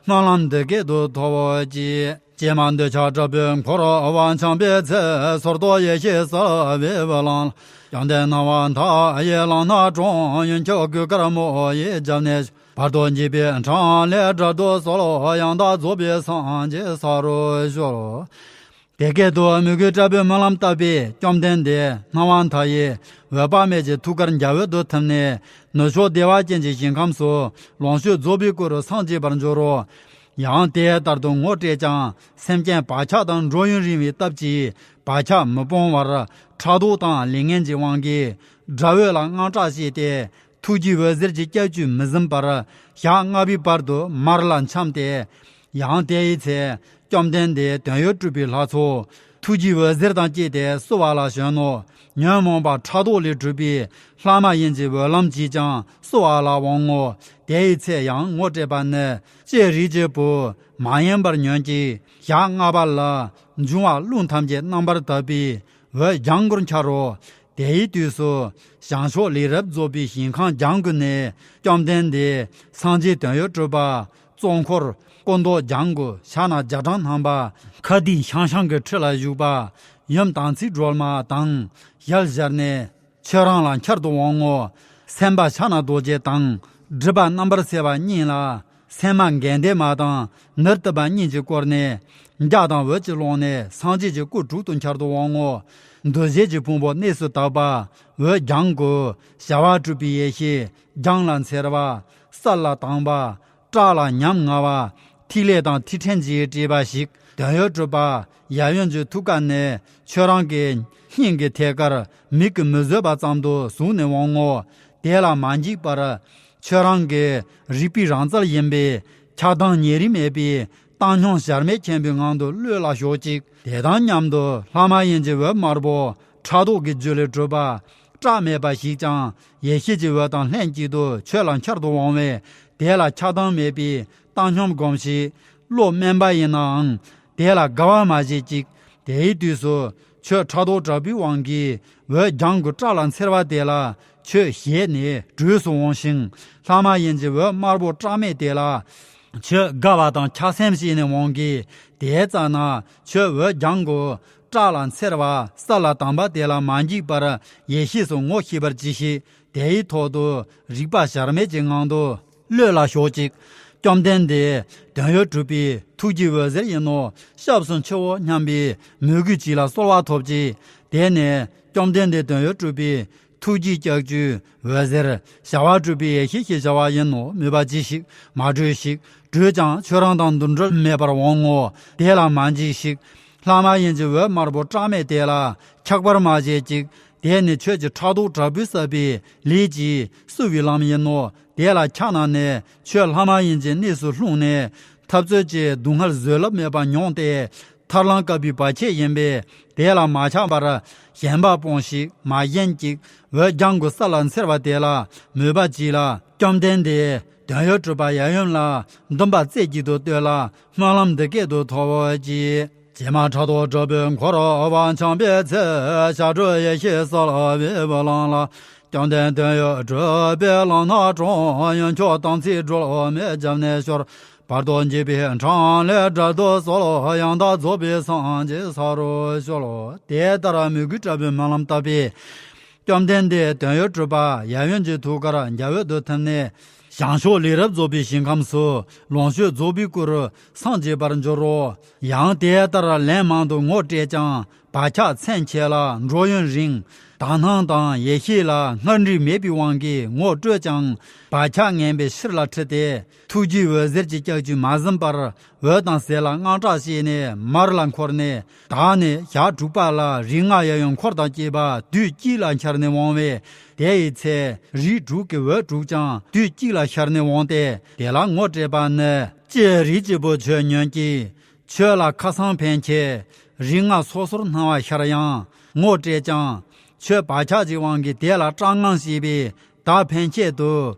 སྨོན་ལམ་འདི་སྐད་དུ་ཐོབ་ཅིག། ཀྱེ་མ་འདོད་ཆགས་དྲག་པོས་འཁོར་བར་འཁྱམས་པའི་ཚེ། སོར་རྟོག་ཡེ་ཤེས་གསལ་བའི་དབུས་ལ། བཅོམ་ལྡན་སྣང་བ་མཐའ་ཡས་ལམ་སྣ་དྲོངས། ཡུམ་མཆོག་གོས་དཀར་མོ་ཡི་རྒྱབ་ནས། བར་དོ་འཇིགས་པའི་འཕྲང་ལས་བསྒྲལ་དུ་གསོལ། ཡང་དག་རྫོགས་པའི་སངས་རྒྱས་ས་རུ་གཤེགས། དེ་སྐད་དུ་མོས་གུས་དྲག་པོས་སྨོན་ལམ་བཏབ་པས། བཅོམ་ལྡན་འདས་སྣང་བ་མཐའ་ཡས་འོད་དཔག་མེད་ཀྱི་ཐུགས་ཀར་འཇའ་འོད་དུ་ཐིམ་ནས། ནུབ་ཕྱོགས་བདེ་བ་ཅན་གྱི་ཞིང་ཁམས་སུ་ལོངས་སྤྱོད་རྫོགས་པའི་སྐུ་རུ་སངས་རྒྱས་པར་འགྱུར་རོ། ཡང་དེ་ལྟར་དུ་ངོ་སྤྲད་ཀྱང་། སེམས་ཅན་བག་ཆགས་དང་འགྲོ་ཡུན་རིང་བའི་སྟབས་ཀྱིས་བག་ཆགས་མི་སྤོང་བར། ཕྲག་དོག་དང་ལས་ངན་གྱི་དབང་གིས་དགྲ་བོ་ལ་དངངས་སྐྲག་སྐྱེས་ཏེ། ཐུགས་ཀྱི་འོད་ཟེར་གྱི་སྐྱབས་བཅོལ་མི་ཟིན་པར། ཞག་ལྔ་པའི་བར་དུ་མར་ལ་འཁྱམས་ཏེ། ཡང་དེའི་ཚེ། བཅོམ་ལྡན་འདས་དོན་ཡོད་གྲུབ་པའི་ལྷ་ཚོགས། ཐུགས་ཀྱི་འོད་ཟེར་དང་བཅས་ཏེ་བསུ་བ་ལ་བྱོན་ནོ། ཉོན་མོངས་པ་ཕྲག་དོག་ལས་གྲུབ་པའི་ལྷ་མ་ཡིན་གྱི་འོད་ལམ་གྱིས་ཀྱང་བསུ་བ་ལ་འོང་ངོ་། དེའི་ཚེ་ཡང་ངོ་སྤྲད་པ་ནི། ལྕེ་རིལ་གྱི་བུ་མ་ཡིན་པར་ཉོན་ཅིག། ཞག་ལྔ་པ་ལ་འབྱུང་བ་རླུང་ཐམས་ཅད་རྣམ་པར་དག་པའི་འོད་ལྗང་གུར་འཆར་རོ། དེའི་དུས་སུ་བྱང་ཕྱོགས་ལས་རབ་རྫོགས་པའི་ཞིང་ཁམས་ལྗང་གུ་ནས། བཅོམ་ལྡན་འདས་སངས་རྒྱས་དོན་ཡོད་གྲུབ་པ། གཙོ་འཁོར་སྐུ་མདོག་ལྗང་གུ། ཕྱག་ན་རྒྱ་གྲམ་བསྣམས་པ། ཁ་གདན་ཤང་ཤང་གི་ཁྲི་ལ་བཞུགས་པ། ཡུམ་དམ་ཚིག་སྒྲོལ་མ་དང་ཞལ་སྦྱར་ནས་ཁྱོད་རང་ལ་འཆར་དུ་འོང་ངོ་། སེམས་དཔའ་ཕྱག་ན་རྡོ་རྗེ་དང་། སྒྲིབ་པ་རྣམ་པར་སེལ་བ་གཉིས་ལ། སེམས་མ་དགེ་འདུན་མ་དང་ནུར་སྟོབས་པ་གཉིས་ཀྱིས་བསྐོར་ནས། འཇའ་དང་འོད་ཀྱི་ཀློང་ནས་སངས་རྒྱས་ཀྱི་སྐུ་དྲུག་ཏུ་འཆར་དུ་འོང་ངོ་། འདུ་བྱེད་ཀྱི་ཕུང་པོ་གནས་སུ་དག་པ། འོད་ལྗང་གུ། བྱ་བ་གྲུབ་པའི་ཡེ་ཤེས་ལྗང་ལ་འཚེར་བ། སྲ་ལ་དྭངས་པ། བཀྲག་ལ་ཉམ་ང་བ། ཐིག་ལེ་དང་ཐིག་ཕྲན་གྱིས་སྤྲས་པ་ཞིག། དོན་ཡོད་གྲུབ་པ་ཡབ་ཡུམ་གྱི་ཐུགས་ཀ་ནས་ཁྱོད་རང་གི་སྙིང་གི་ཐད་ཀར་མིག་གིས་མི་བཟོད་པ་ཙམ་དུ་བཟུང་ནས་འོང་ངོ་། དེ་ལ་མ་འཇིགས་པར། ཁྱོད་རང་གི་རིག་པའི་རང་རྩལ་ཡིན་པས། ཆགས་སྡང་ཉེ་རིང་མེད་པའི་བཏང་སྙོམས་གཞལ་མེད་མཁྱེན་པའི་ངང་དུ་གློད་ལ་ཞོག་ཅིག། དེ་དང་མཉམ་དུ་ལྷག་མ་ཡིན་གྱི་འོད་དམར་པོ་ཕྲག་དོག་གི་རྒྱུ་ལས་གྲུབ་པ་བཀྲག་མེད་པ་ཞིག་ཀྱང་ཡེ་ཤེས་ཀྱི་འོད་དང་ལྷན་ཅིག་ཏུ་ཁྱོད་ལ་འཆར་དུ་འོང་བས། དེ་ལ་ཆགས་སྡང་མེད་པའི་བཏང་སྙོམས་སྒོམས་ཤིག། བློ་དམན་པ་ཡིན་ནའང་དེ་ལ་དགའ་བ་མ་བྱེད་ཅིག། དེའི་དུས་སུ་ཁྱོད་ཕྲག་དོག་དྲག་པོའི་དབང་གིས་འོད་ལྗང་གུ་བཀྲག་ལ་འཚེར་བ་དེ་ལ་ཁྱོད་ཞེད་ནས་བྲོས་སུ་འོང་ཞིང་། ལྷག་མ་ཡིན་གྱི་འོད་དམར་པོ་བཀྲག་མེད་དེ་ལ་ཁྱོད་དགའ་བ་དང་ཆགས་སེམས་སྐྱེས་ནས་འོང་གི། དེའི་རྩ་ན་ཁྱོད་འོད་ལྗང་གུ་བཀྲག་ལ་འཚེར་བ་ས་ལ་དམ་པ་དེ་ལ་མ་འཇིགས་པར་ཡེ་ཤེས་སུ་ངོ་ཤེས་པར་གྱིས་ཤིག། དེའི་ཐོག་ཏུ་རིག་པ་གཞལ་མེད་ཀྱི་ངང་དུ་གློད་ལ་ཞོག་ཅིག། བཅོམ་ལྡན་འདས་དོན་ཡོད་གྲུབ་པའི་ཐུགས་ཀྱི་འོད་ཟེར་ཡིན་ནོ། སྐྱབས་སུ་མཆིའོ་སྙམ་པའི་མོས་གུས་གྱིས་ལ་གསོལ་བ་ཐོབ་ཅིག། དེ་ནས་བཅོམ་ལྡན་འདས་དོན་ཡོད་གྲུབ་པའི་ཐུགས་ཀྱི་ལྕགས་ཀྱུའི་འོད་ཟེར་བྱ་བ་གྲུབ་པའི་ཡེ་ཤེས་ཀྱི་བྱ་བ་ཡིན་ནོ། མོས་པ་གྱིས་ཤིག། མ་བྲོས་ཤིག། བྲོས་ཀྱང་ཁྱོད་རང་དང་འདུ་འབྲལ་མེད་པར་འོང་ངོ་། དེ་ལ་མ་འཇིགས་ཤིག། ལྷག་མ་ཡིན་གྱི་འོད་དམར་པོ་བཀྲག་མེད་དེ་ལ་འཆག་པར་མ་བྱེད་ཅིག། དེ་ནི་ཁྱོད་ཀྱི་ཕྲག་དོག་དྲག་པོས་བསགས་པའི་ལས་ཀྱིས་བསུ་བའི་ལམ་ཡིན་ནོ། དེ་ལ་ཆགས་ན་ནི་ཁྱོད་ལྷག་མ་ཡིན་གྱི་གནས་སུ་ལྷུང་ནས་འཐབ་རྩོད་ཀྱི་སྡུག་བསྔལ་བཟོད་ལབ་མེད་པ་མྱོང་སྟེ། ཐར་ལམ་བཀག་པའི་བར་ཆད་ཡིན་པས། དེ་ལ་མ་ཆགས་པར་ཞེན་པ་སྤོངས་ཤིག། མ་ཞེན་ཅིག། འོད་ལྗང་གུ་ས་ལ་འཚེར་བ་དེ་ལ་མོས་པ་གྱིས་ལ། བཅོམ་ལྡན་འདས་དོན་ཡོད་གྲུབ་པ་ཡབ་ཡུམ་ལ་འདུན་པ་རྩེ་གཅིག་ཏུ་གཏོད་ལ་སྨོན་ལམ་འདི་སྐད་དུ་ཐོབ་ཅིག། ཀྱེ་མ་ཕྲག་དོག་དྲག་པོས་འཁོར་བར་འཁྱམས་པའི་ཚེ། ཞབས་དྲུང་ཡེ་ཤེས་གསལ་བའི་ལམ་ལ། བཅོམ་ལྡན་དོན་ཡོད་གྲུབ་པའི་ལམ་སྣ་དྲོངས། ཡུམ་མཆོག་དམ་ཚིག་སྒྲོལ་མའི་རྒྱབ་ནས་ཤོར། བར་དོ་འཇིགས་པའི་འཕྲང་ལས་བསྒྲལ་དུ་གསོལ། ཡང་དག་རྫོགས་པའི་སངས་རྒྱས་ས་རུ་གཤེགས། དེ་ལྟར་མོས་གུས་དྲག་པོས་སྨོན་ལམ་བཏབ་པས། བཅོམ་ལྡན་འདས་དོན་ཡོད་གྲུབ་པ་ཡབ་ཡུམ་གྱི་ཐུགས་ཀར་འཇའ་འོད་དུ་ཐིམ་ནས། བྱང་ཕྱོགས་ལས་རབ་རྫོགས་པའི་ཞིང་ཁམས་སུ་ལོངས་སྤྱོད་རྫོགས་པའི་སྐུ་རུ་སངས་རྒྱས་པར་འགྱུར་རོ། ཡང་དེ་ལྟར་ལན་མང་དུ་ངོ་སྤྲད་ཀྱང་། བག་ཆགས་མཚན་ཆད་ལ་འགྲོ་ཡུན་རིང་། དག་སྣང་དང་ཡེ་ཤེས་ལ་སྔར་འདྲིས་མེད་པའི་དབང་གིས་ངོ་སྤྲོད་ཀྱང་། བག་ཆགས་ངན་པའི་ཕྱིར་ལ་ཁྲིད་དེ། ཐུགས་རྗེའི་འོད་ཟེར་གྱི་ལྕགས་ཀྱུས་མ་ཟིན་པར། འོད་དང་ཟེར་ལ་དངངས་སྐྲག་བྱས་ནས་མར་ལ་འཁོར་ནས། བདག་ནི་ཞག་དྲུག་པ་ལ་རིགས་ལྔ་གཡས་གཡོན་འཁོར་དང་བཅས་པ་དུས་གཅིག་ལ་འཆར་ནས་འོང་བས། དེ་ཡི་ཚེ་རིགས་དྲུག་གི་འོད་དྲུག་ཀྱང་དུས་གཅིག་ལ་ཤར་ནས་འོང་སྟེ། དེ་ལ་ངོ་སྤྲད་པ་ནི། ཀྱེ་རིགས་ཀྱི་བུ་ཁྱོད་ཉོན་ཅིག། ཁྱོད་ལ་ཁ་སང་ཕན་ཆད་རིགས་ལྔ་སོ་སོར་སྣང་བ་ཤར་ཡང་ངོ་སྤྲད་ཀྱང་། ཁྱོད་བག་ཆགས་ཀྱི་དབང་གིས་དེ་ལ་སྐྲག་སྣང་སྐྱེས་པས། ད་ཕན་ཆད་དུ་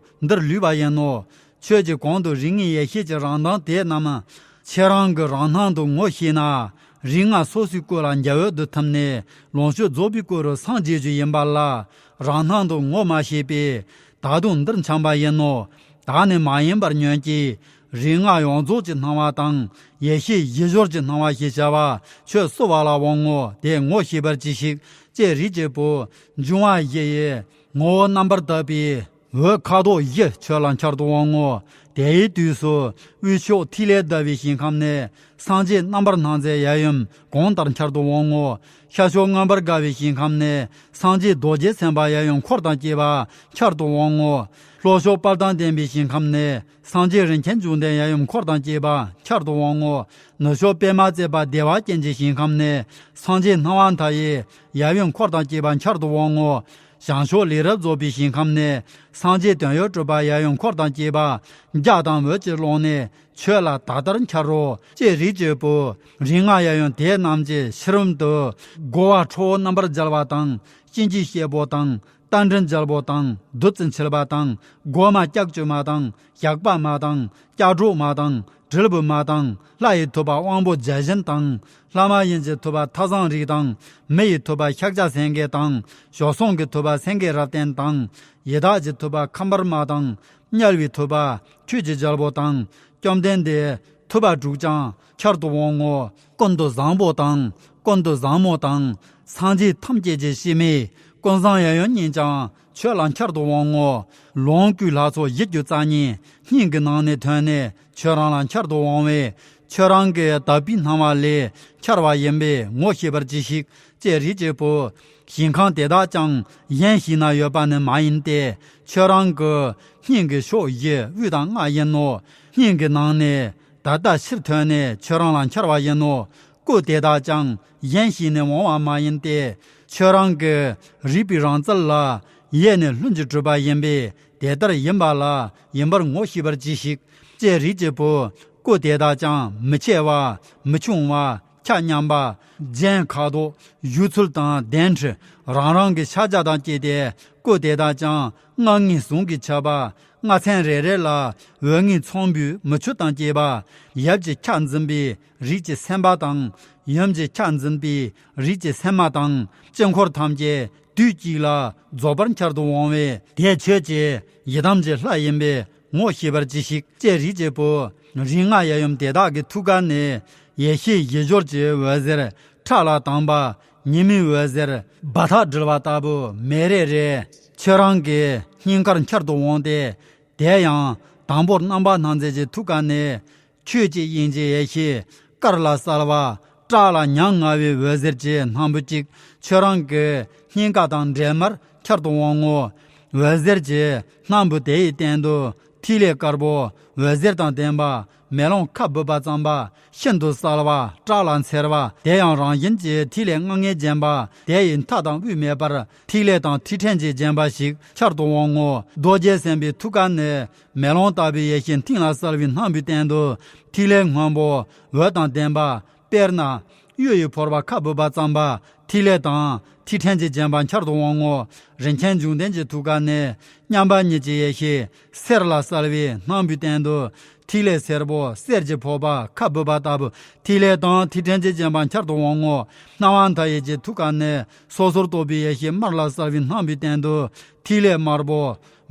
འདིར་ལུས་པ་ཡིན་ནོ། ཁྱོད་ཀྱིས་གོང་དུ་རིགས་ལྔའི་ཡེ་ཤེས་ཀྱི་རང་མདངས་དེ་རྣམས་ཁྱེད་རང་གི་རང་སྣང་དུ་ངོ་ཤེས་ན། རིགས་ལྔ་སོ་སོའི་སྐུ་ལ་འཇའ་འོད་དུ་ཐིམ་ནས་ལོངས་སྤྱོད་རྫོགས་པའི་སྐུ་རུ་སངས་རྒྱས་རྒྱུ་ཡིན་པ་ལ། རང་སྣང་དུ་ངོ་མ་ཤེས་པས། ད་དུང་འདིར་འཁྱམས་པ་ཡིན་ནོ། ད་ནི་མ་ཡིན་པར་ཉོན་ཅིག། རིགས་ལྔ་ཡོངས་རྫོགས་ཀྱི་སྣང་བ་དང་། ཡེ་ཤེས་བཞི་སྦྱོར་གྱི་སྣང་བ་ཞེས་བྱ་བ་ཁྱོད་བསུ་བ་ལ་འོང་ངོ་། དེ་ངོ་ཤེས་པར་གྱིས་ཤིག། ཀྱེ་རིགས་ཀྱི་བུ། འབྱུང་བ་བཞི་ཡི་ངོ་བོ་རྣམ་པར་དག་པའི་འོད་ཁ་དོག་བཞི་ཁྱོད་ལ་འཆར་དུ་འོང་ངོ་། དེའི་དུས་སུ་དབུས་ཕྱོགས་ཐིག་ལེ་ཟླ་བའི་ཞིང་ཁམས་ནས་སངས་རྒྱས་རྣམ་པར་སྣང་མཛད་ཡབ་ཡུམ་གོང་ལྟར་འཆར་དུ་འོང་ངོ་། ཤར་ཕྱོགས་མངོན་པར་དགའ་བའི་ཞིང་ཁམས་ནས་སངས་རྒྱས་རྡོ་རྗེ་སེམས་དཔའ་ཡབ་ཡུམ་འཁོར་དང་བཅས་པ་འཆར་དུ་འོང་ངོ་། ལྷོ་ཕྱོགས་དཔལ་དང་ལྡན་པའི་ཞིང་ཁམས་ནས་སངས་རྒྱས་རིན་ཆེན་འབྱུང་ལྡན་ཡབ་ཡུམ་འཁོར་དང་བཅས་པ་འཆར་དུ་འོང་ངོ་། ནུབ་ཕྱོགས་པདྨ་བརྩེགས་པ་བདེ་བ་ཅན་གྱི་ཞིང་ཁམས་ནས་སངས་རྒྱས་སྣང་བ་མཐའ་ཡས་ཡབ་ཡུམ་འཁོར་དང་བཅས་པ་འཆར་དུ་འོང་ངོ་། བྱང་ཕྱོགས་ལས་རབ་རྫོགས་པའི་ཞིང་ཁམས་ནས་སངས་རྒྱས་དོན་ཡོད་གྲུབ་པ་ཡབ་ཡུམ་འཁོར་དང་བཅས་པ་འཇའ་དང་འོད་ཀྱི་ཀློང་ནས་ཁྱོད་ལ་ད་ལྟར་འཆར་རོ། ཀྱེ་རིགས་ཀྱི་བུ། རིགས་ལྔ་ཡབ་ཡུམ་དེ་རྣམས་ཀྱི་ཕྱི་རོལ་དུ་རྒོལ་བ་ཁྲོ་བོ་རྣམ་པར་རྒྱལ་བ་དང་། གཤིན་རྗེའི་སྐྱེས་བུ་དང་། རྟ་མགྲིན་རྒྱལ་པོ་དང་། བདུད་རྩི་འཁྱིལ་པ་དང་། རྒོད་མ་ལྕགས་ཀྱུ་མ་དང་། ཞགས་པ་མ་དང་། ལྕགས་སྒྲོག་མ་དང་། དྲིལ་བུ་མ་དང་། ལྷ་ཡི་ཐུབ་པ་དབང་པོ་བརྒྱ་བྱིན་དང་། ལྷ་མ་ཡིན་གྱི་ཐུབ་པ་མཐའ་བཟང་རིགས་དང་། མི་ཡི་ཐུབ་པ་ཤཱཀྱ་སེང་གེ་དང་། བྱོལ་སོང་གི་ཐུབ་པ་སེང་གེ་རབ་བརྟན་དང་། ཡི་དྭགས་ཀྱི་ཐུབ་པ་ཁམ་པར་མ་དང་། དམྱལ་བའི་ཐུབ་པ་ཆོས་ཀྱི་རྒྱལ་པོ་དང་། བཅོམ་ལྡན་འདས་ཐུབ་པ་དྲུག་ཀྱང་འཆར་དུ་འོང་ངོ་། ཀུན་ཏུ་བཟང་པོ་དང་། ཀུན་ཏུ་བཟང་མོ་དང་། སངས་རྒྱས་ཐམས་ཅད་ཀྱི་གཤེད་མའི་ཀུན་བཟང་ཡབ་ཡུམ་གཉིས་ཀྱང་ཁྱོད་ལ་འཆར་དུ་འོང་ངོ་། ལོངས་སྐུའི་ལྷ་ཚོགས་བཞི་བཅུ་རྩ་གཉིས་སྙིང་གི་ནང་ནས་ཐོན་ནས་ཁྱོད་རང་ལ་འཆར་དུ་འོང་བས། ཁྱོད་རང་གི་དག་པའི་སྣང་བ་ལས་འཆར་བ་ཡིན་པས་ངོ་ཤེས་པར་གྱིས་ཤིག། ཀྱེ་རིགས་ཀྱི་བུ། ཞིང་ཁམས་དེ་དག་ཀྱང་གཞན་ཞིག་ན་ཡོད་པ་ནི་མ་ཡིན་ཏེ། ཁྱོད་རང་གི་སྙིང་གི་ཕྱོགས་བཞི་དབུས་དང་ལྔ་ཡིན་ནོ། སྙིང་གི་ནང་ནས་ད་ལྟ་ཕྱིར་ཐོན་ནས་ཁྱོད་རང་ལ་འཆར་བ་ཡིན་ནོ། སྐུ་དེ་དག་ཀྱང་གཞན་ཞིག་ནས་འོང་བ་མ་ཡིན་ཏེ། ཁྱོད་རང་གི་རིག་པའི་རང་རྩལ་ལ་ཡེ་ནས་ལྷུན་གྱིས་གྲུབ་པ་ཡིན་པས། དེ་ལྟར་ཡིན་པ་ལ་ཡིན་པར་ངོ་ཤེས་པར་གྱིས་ཤིག། ལྕེ་རིགས་ཀྱི་བུ། སྐུ་དེ་དག་ཀྱང་མི་ཆེ་བ། མི་ཆུང་བ། ཆ་མཉམ་པ། རྒྱན་ཁ་དོག། བཞུགས་ཚུལ་དང་གདན་ཁྲི། རང་རང་གི་ཕྱག་རྒྱ་དང་བཅས་ཏེ། སྐུ་དེ་དག་ཀྱང་རྔ་ངན་ཟུང་གིས་ཁྱབ་པ། རྔ་ཚན་རེ་རེ་ལ་འོད་ལྔའི་ཚོམ་བུས་མི་ཆུ་དང་བཅས་པ། ཡབ་ཀྱི་ཕྱག་འཛིན་པའི་རིགས་ཀྱི་སེམས་དཔའ་དང་། ཡུམ་གྱི་ཕྱག་འཛིན་པའི་རིགས་ཀྱི་སེམས་མ་དང་། དཀྱིལ་འཁོར་ཐམས་ཅད་དུས་གཅིག་ལ་རྫོགས་པར་འཆར་དུ་འོང་བས། དེ་ཁྱོད་ཀྱི་ཡི་དམ་གྱི་ལྷ་ཡིན་པས་ངོ་ཤེས་པར་གྱིས་ཤིག་ལྕེ་རིགས་ཀྱི་བུ། རིགས་ལྔ་ཡབ་ཡུམ་དེ་དག་གི་ཐུགས་ཀ་ནས་ཡེ་ཤེས་བཞི་སྦྱོར་གྱི་འོད་ཟེར་ཁྲག་ལ་དྭངས་པ། ཉི་མའི་འོད་ཟེར་འབར་ཐག་འགྲིལ་བ་ལྟ་བུ་མེ་རེ་རེ་ཁྱོད་རང་གི་སྙིང་གར་འཆར་དུ་འོང་སྟེ། དེ་ཡང་དང་པོར་རྣམ་པར་སྣང་མཛད་ཀྱི་ཐུགས་ཀ་ནས། ཆོས་ཀྱི་དབྱིངས་ཀྱི་ཡེ་ཤེས་དཀར་ལ་གསལ་བ། བཀྲག་ལ་མྱ་ངན་པའི་འོད་ཟེར་གྱི་སྣམ་བུ་གཅིག་ཁྱོད་རང་གི་སྙིང་ག་དང་འབྲེལ་མར་འཆར་དུ་འོང་ངོ་། འོད་ཟེར་གྱི་སྣམ་བུ་དེ་ཡི་སྟེང་དུ་ཐིག་ལེ་དཀར་པོ་འོད་ཟེར་དང་ལྡན་པ། མེ་ལོང་ཁ་སྦུབ་པ་ཙམ་པ། ཤིན་ཏུ་གསལ་བ། བཀྲག་ལ་འཚེར་བ། དེ་ཡང་རང་བཞིན་གྱིས་ཐིག་ལེ་ལྔ་ལྔས་བརྒྱན་པ། དེ་ཡི་མཐའ་དང་དབུས་མེད་པར་ཐིག་ལེ་དང་ཐིག་ཕྲན་གྱིས་བརྒྱན་པ་ཞིག་འཆར་དུ་འོང་ངོ་། རྡོ་རྗེ་སེམས་དཔའི་ཐུགས་ཀ་ནས། མེ་ལོང་ལྟ་བུའི་ཡེ་ཤེས་མཐིང་ལ་གསལ་བའི་སྣམ་བུའི་སྟེང་དུ། ཐིག་ལེ་སྔོན་པོ་འོད་དང་ལྡན་པ། དཔེར་ན། གཡུ་ཡི་ཕོར་པ་ཁ་སྦུབ་པ་ཙམ་པ། ཐིག་ལེ་དང་ཐིག་ཕྲན་གྱིས་བརྒྱན་པ་འཆར་དུ་འོང་ངོ་། རིན་ཆེན་འབྱུང་ལྡན་གྱི་ཐུགས་ཀ་ནས། མཉམ་པ་ཉིད་ཀྱི་ཡེ་ཤེས་སེར་ལ་གསལ་བའི་སྣམ་བུའི་སྟེང་དུ། ཐིག་ལེ་སེར་པོ་གསེར་གྱི་ཕོར་པ་ཁ་སྦུབ་པ་ལྟ་བུ། ཐིག་ལེ་དང་ཐིག་ཕྲན་གྱིས་བརྒྱན་པ་འཆར་དུ་འོང་ངོ་། སྣང་བ་མཐའ་ཡས་ཀྱི་ཐུགས་ཀ་ནས། སོ་སོར་རྟོག་པའི་ཡེ་ཤེས་དམར་ལ་གསལ་བའི་སྣམ་བུའི་སྟེང་དུ། ཐིག་ལེ་དམར་པོ་